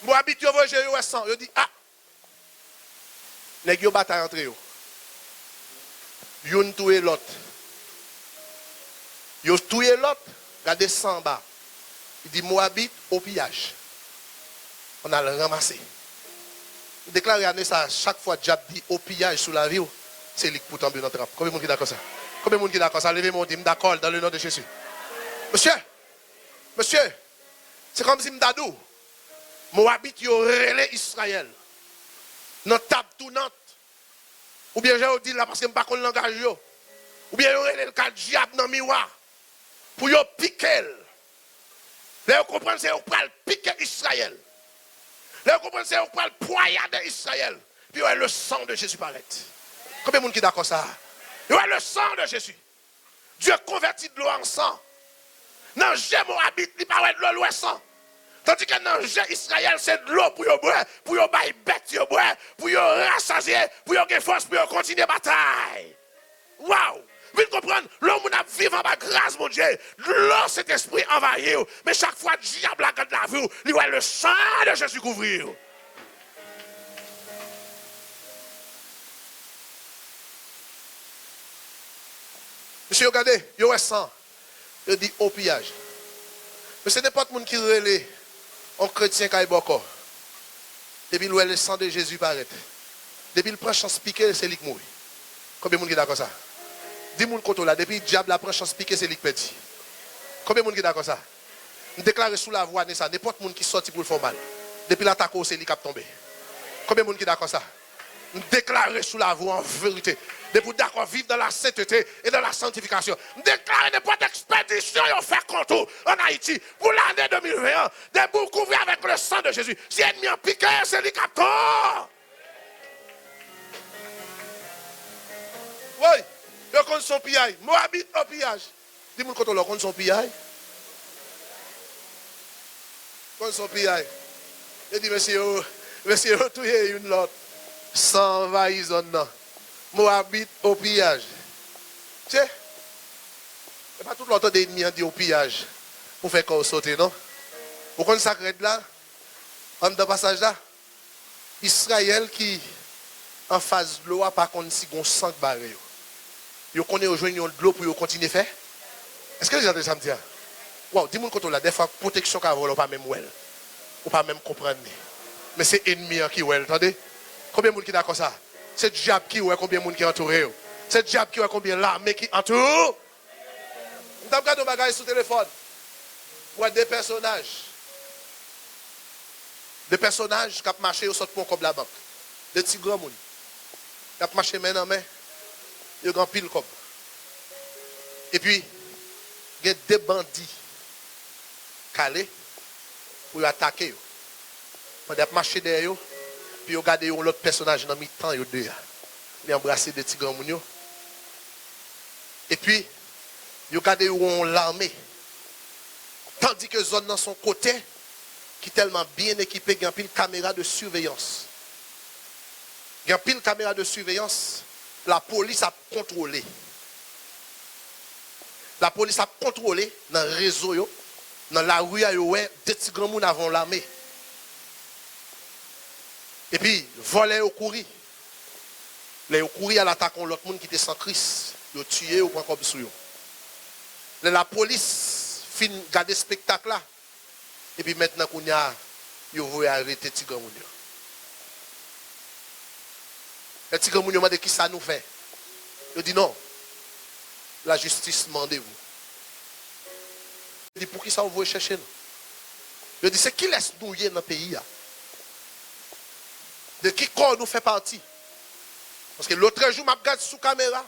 Moabit yo voye je yo wè san, yo di, a, nèg yo batay antre yo. Youn touye lòt. Yo touye lòt, gade san anba. Li di, Moabit, o piyaj. On al ranmase. M deklare ane sa a, chak fwa dyab di o piyaj sou lavi w, se li k pou tonbe nan trap. Konbyen moun ki dakò sa? Konbyen moun ki dakò sa? Leve men w, di, "M dakò l, dans le nom de Jésus." Mesye, mesye, se kòmsi m ta di w, Mowabit yo rele Izrayèl nan tab tounant, oubyen jan yo di l la, paske m pa konn langaj yo, oubyen yo rele l ka dyab nan miwa, pou yo pike l. Lè yo konprann se yo k pral pike Izrayèl, lè yo konprann se yo k pral pwayade Izrayèl, epi yo wè le sang de Jésus parèt. Konbyen moun ki dakò sa? Yo wè le sang de Jésus. Dye konvèti dlo a an san. Nan je Mowabit, li pa wè dlo, l wè san. Tandike nan je Izrayèl, se dlo pou yo bwè, pou yo bay bèt yo bwè, pou yo rasazye, pou yo gen fòs, pou yo kontinye batay. Waw! Vin konprann, lè yon moun ap viv anba gras Bondye, dlo Sentespri anvayi w, men chak fwa dyab la gad lavi w, li wè le sang de Jésus kouvri w. Mesye yo gade, yo wè san, yo di, "O piyaj." Mesye, nenpòt moun ki rele yon kretyen kay bòkò, depi l wè le sang de Jésus parèt, depi l pran chans pike, se li k mouri. Konbyen moun ki dakò sa? Di moun kote w la, depi dyab la pran chans pike, se li k pèdi. Konbyen moun ki dakò sa? M deklare sou lavi w ane sa, nenpòt moun ki sòti pou l fè w mal, depi l atake w, se li k ap tonbe. Konbyen moun ki dakò sa? M deklare sou lavi w an verite, depi w dakò viv dans la sainteté et dans la sanctification, m deklare nenpòt ekspedisyon yo fè kont ou ann Ayiti pou lane de mil ven an, depi w kouvri avèk le sang de Jésus, si ènmi an pike, se li k ap tonbe. Woy, yo konn se yon piyay. Mowabit, o piyaj. Di moun kote w la, w konn se yon piyay? Konn se yon piyay. Yo di mesye yo, mesye yo touye youn lòt. San anvayi zòn nan. Mowabit, o piyaj. Tye. E pa tout lè w tande ènmi an di o piyaj pou fè kò w sote, non. Ou konn sa k rèd la? Anndan pasaj la? Izrayèl ki anfas dlo a pa konn si gon san k bare yo. Yo konnen yo jwenn yon dlo pou yo kontinye fè. Èske nou tande sa m di a? Waw, di moun kote w la, dèfwa pwoteksyon ka vòlè, w pa menm wè l. Ou pa menm konprann li. Men se ènmi an ki wè l, tande. Konbyen moun ki dakò sa? Se dyab ki wè konbyen moun ki antoure yo. Se dyab ki wè konbyen lame ki antoure w. M t ap gade yon bagay sou telefòn. M wè de pèsonaj. De pèsonaj k ap mache, yo sot pran kòb labank. De ti granmoun. Y ap mache men nan men. Yo gen anpil kòb. Epi, gen de bandi k ale pou yo atake yo. Pandan y ap mache dèyè yo, epi yo gade yon lòt pèsonaj nan mitan yo de a. Li anbrase de ti granmoun yo. Epi, yo gade yo wè yon lame. Tandike zòn nan se yon kote ki tèlman byen ekipe, gen anpil kamera de siveyans. Gen anpil kamera de siveyans, lapolis ap kontwole. Lapolis ap kontwole nan rezo yo, nan lari a, yo wè de ti granmoun avè yon lame. Epi, vòlè yo kouri. Lè yo kouri al atake yon lòt moun ki te san Kris, yo tiye yo, pran kòb sou yo. Lè lapolis fin gade espektak la, epi mentnan kounye a, yo voye arete ti granmoun yo. Lè ti granmoun yo mande, "Kisa nou fè?" Yo di, "Non, lajistis mande vou." Yo di, "Poukisa w voye chèche nou?" Yo di, "Se kilès nou ye nan peyi a? De ki kò nou fè pati?" Paske lotrejou m ap gad sou kamera.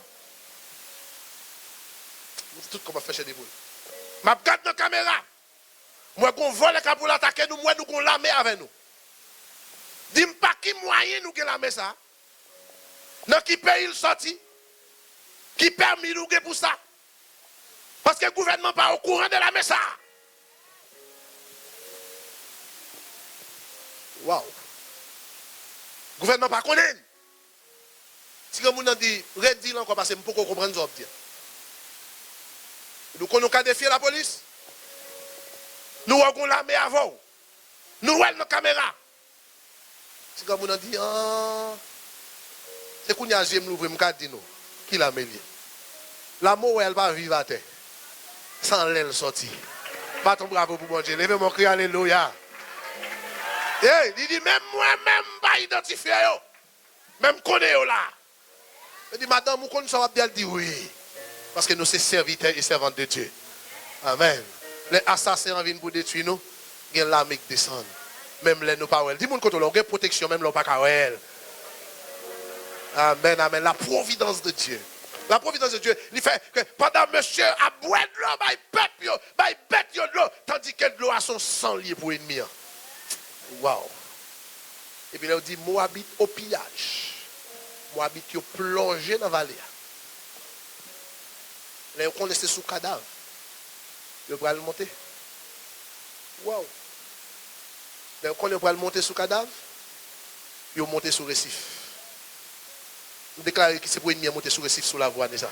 M di tout kò m ap fè chè de poul. M ap gad nan kamera. M wè gon vòlè k ap vle atake nou, m wè nou gon lame avè nou. Di m pa ki mwayen nou gen lame sa? Nan ki peyi l sòti? Ki pèmi nou gen pou sa? Paske gouvènman pa okouran de lame sa. Waw. Gouvènman pa konnen. Ti granmoun nan di, "Redi l ankò paske m poko konprann sa w ap di a." Li di, "Ou konnen w ka defye lapolis? Nou wè w gon lame avè w. Nou wè l nan kamera." Ti granmoun nan di, "An, se kounye a zye m louvri, m ka di nou ki lame l ye. Lame w wè a, l pa viv atè. Se anlè l sòti." Bat yon bravo pou Bondye. Leve men w, kri alelouya. Ey, li di, "Menm mwen menm, m pa idantifye yo. Men m konnen yo la." Yo di, "Madanm, ou konn sa w ap di a?" L di, "Wi." Paske nou se sèvitè e sèvant de Dye. Amèn. Lè asasen an vin pou detwi nou, gen lame k desann. Menm lè nou pa wè l. Di moun kote w la, ou gen pwoteksyon menm lè w pa ka wè l. Amèn, amèn. La providence de Dieu. La providence de Dieu, li fè ke pandan mesye ap bwè dlo bay pèp yo, bay bèt yo dlo, tandike dlo a se yon san l ye pou ènmi an. Waw. Epi lè yo di Moabit o piyaj, Moabit yo plonje nan vale a. Lè yo konnen se sou kadav yo pral monte. Waw. Lè yo konnen yo pral monte sou kadav, yo monte sou resif. M deklare ki se pou ènmi an monte sou resif sou lavi w ane sa.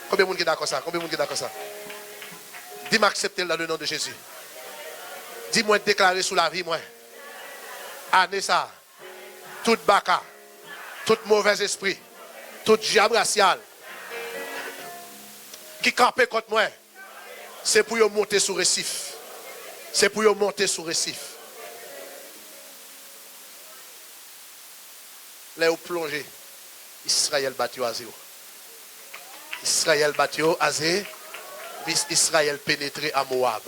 Konbyen moun ki dakò sa? Konbyen moun ki dakò sa? Di m aksepte l dans le nom de Jésus. Di mwen deklare sou lavi mwen. Ane sa, tout baka, tout movèz espri, tout dyab rasyal ki kanpe kont mwen, se pou yo monte sou resif. Se pou yo monte sou resif. Lè yo plonje, Izrayèl bat yo a zewo. Izrayèl bat yo a ze, bis Izrayèl penetre a Moab.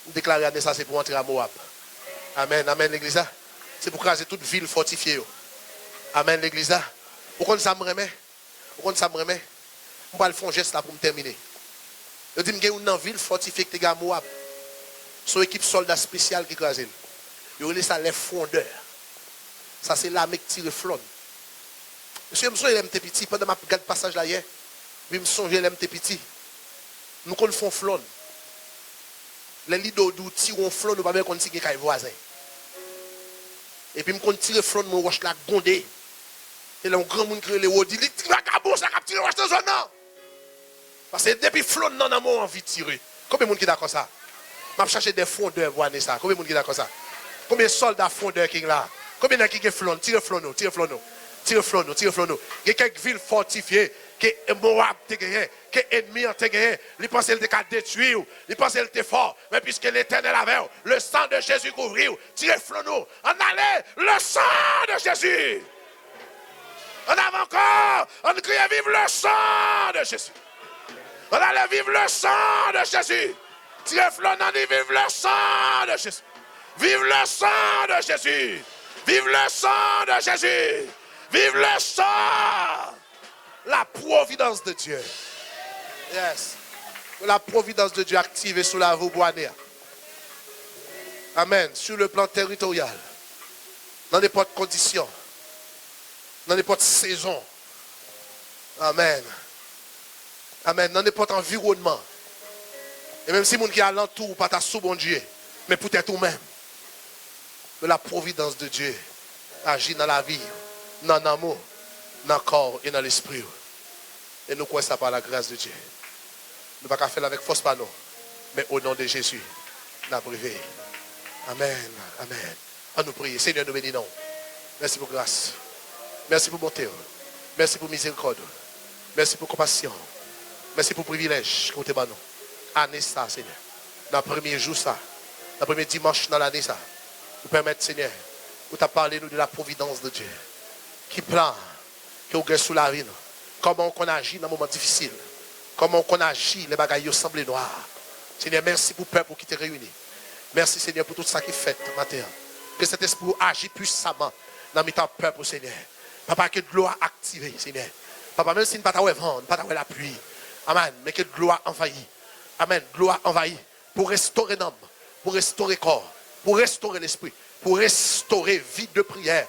M deklare ane sa se pou antre a Moab. Amèn, amèn, legliz la. Se pou kraze tout vil fòtifye yo. Amèn, legliz la. Ou konn sa m renmen? Ou konn sa m renmen? M pral fè yon jès la pou m tèmine. Yo di m gen youn nan vil fòtifye ki te gen a Moab. Se yon ekip sòlda espesyal ki kraze l. Yo rele sa les frondeurs. Sa se lame k tire flòn. Mesye, m sonje lè m te piti, pandan m ap gad pasaj la yè, wi, m sonje lè m te piti. Nou konn fè yon flòn. Lè lide w di w tire yon flòn, ou pa menm konn si gen kay vwazen. Epi m konn tire flòn mwen, wòch la gwonde. E lè yon granmoun ki rele Wodi, li di, "Vagabon sa k ap tire wòch nan zòn nan." Paske depi flòn nan nan men w, anvi tire. Konbyen moun ki dakò sa? M ap chache de frondè pou ane sa. Konbyen moun ki dakò sa? Konbyen sòlda frondè ki la? Konbyen nèg ki gen flòn? Tire flòn nou, tire flòn nou. Tire flòn nou, tire flòn nou. Gen kèk vil fòtifye ke Moab te genyen, ke ènmi an te genyen. Li panse l te ka detwi w. Li panse l te fò. Men piske Letènèl avè w, le sang de Jésus kouvri w. Tire flòn nou. Ann ale, le sang de Jésus. Ann avan ankò, ann kriye, "Vive le sang de Jésus." Ann ale, "Vive le sang de Jésus." Tire flòn nan, di, "Vive le sang de Jésus. Vive le sang de Jésus. Vive le sang de Jésus. Vive le sang." La providence de Dieu. Yes. La providence de Dieu aktive sou lavi w pou ane a. Amèn. Sur le plan territorial, nan nenpòt kondisyon, nan nenpòt sezon. Amèn. Amèn. Nan nenpòt anviwònman. E menm si moun ki alantou w pa ta sou Bondye, men poutèt ou menm, la providence de Dieu aji nan lavi w, nan nanm ou, nan kò w e nan lespri w. E nou kwè sa par la grâce de Dieu. Nou pa ka fè l avèk fòs pa nou, men o non de Jezi, n ap rive. Amèn, amèn. Ann nou priye. Senyè, nou beni non w. Mèsi pou gras. Mèsi pou bonte w. Mèsi pou mizerikòd ou. Mèsi pou konpasyon w. Mèsi pou privilèj ke w te ban nou. Ane sa, Senyè, nan premye jou sa, nan premye dimanch nan lane sa, ou pèmèt, Senyè, ou t ap pale nou de la providence de Dieu. Ki plan ke w gen sou lavi nou? Kòman w konn aji nan moman difisil? Kòman w konn aji lè bagay yo sanble nwa? Senyè, mèsi pou pèp ou ki te reyini. Mèsi, Senyè, pou tout sa ki fèt maten an. Ke Sentespri w aji pwisaman nan mitan pèp ou, Senyè. Papa, ke dlo a aktive, Senyè. Papa, menm si n pa ta wè van, n pa ta wè lapli. Amèn. Men ke dlo a anvayi. Amèn. Dlo a anvayi pou restore nanm, pou restore kò, pou restore lespri, pou restore vi de priyè.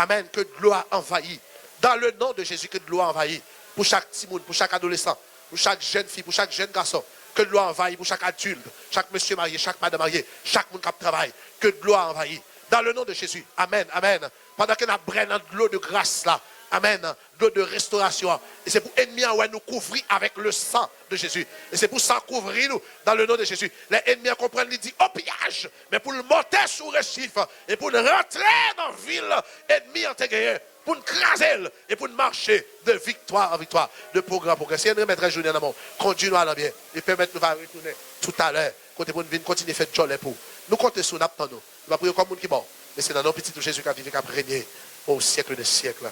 Amèn. Ke dlo a anvayi. Dans le nom de Jésus, ke dlo a anvayi. Pou chak timoun, pou chak adolesan, pou chak jèn fi, pou chak jèn gason. Ke dlo a anvayi pou chak adilt, chak mesye marye, chak madanm marye, chak moun k ap travay. Ke dlo a anvayi. Dans le nom de Jésus. Amèn. Amèn. Pandan ke n ap brè nan dlo de gras la. Amèn. Dlo de restorasyon an. E se pou ènmi an wè nou kouvri avèk le sang de Jésus. E se pou san kouvri nou dans le nom de Jésus. Lè ènmi an konprann, li di, "O piyaj!" Men pou l monte sou resif e pou l rantre nan vil ènmi an te genyen, pou n kraze l e pou n mache de viktwa an viktwa, de pwogrè an pwogrè. Senyè, n remèt rès jounen an nan men w. Kondui nou al an byen e pèmèt nou va retounen toutalè kote pou n vin kontinye fè djòlè pou ou. Nou konte sou w, n ap tann ou. Nou va priye kòm moun ki mò. Men se nan non Pitit ou Jezi k ap viv e k ap renye au siècle des siècles.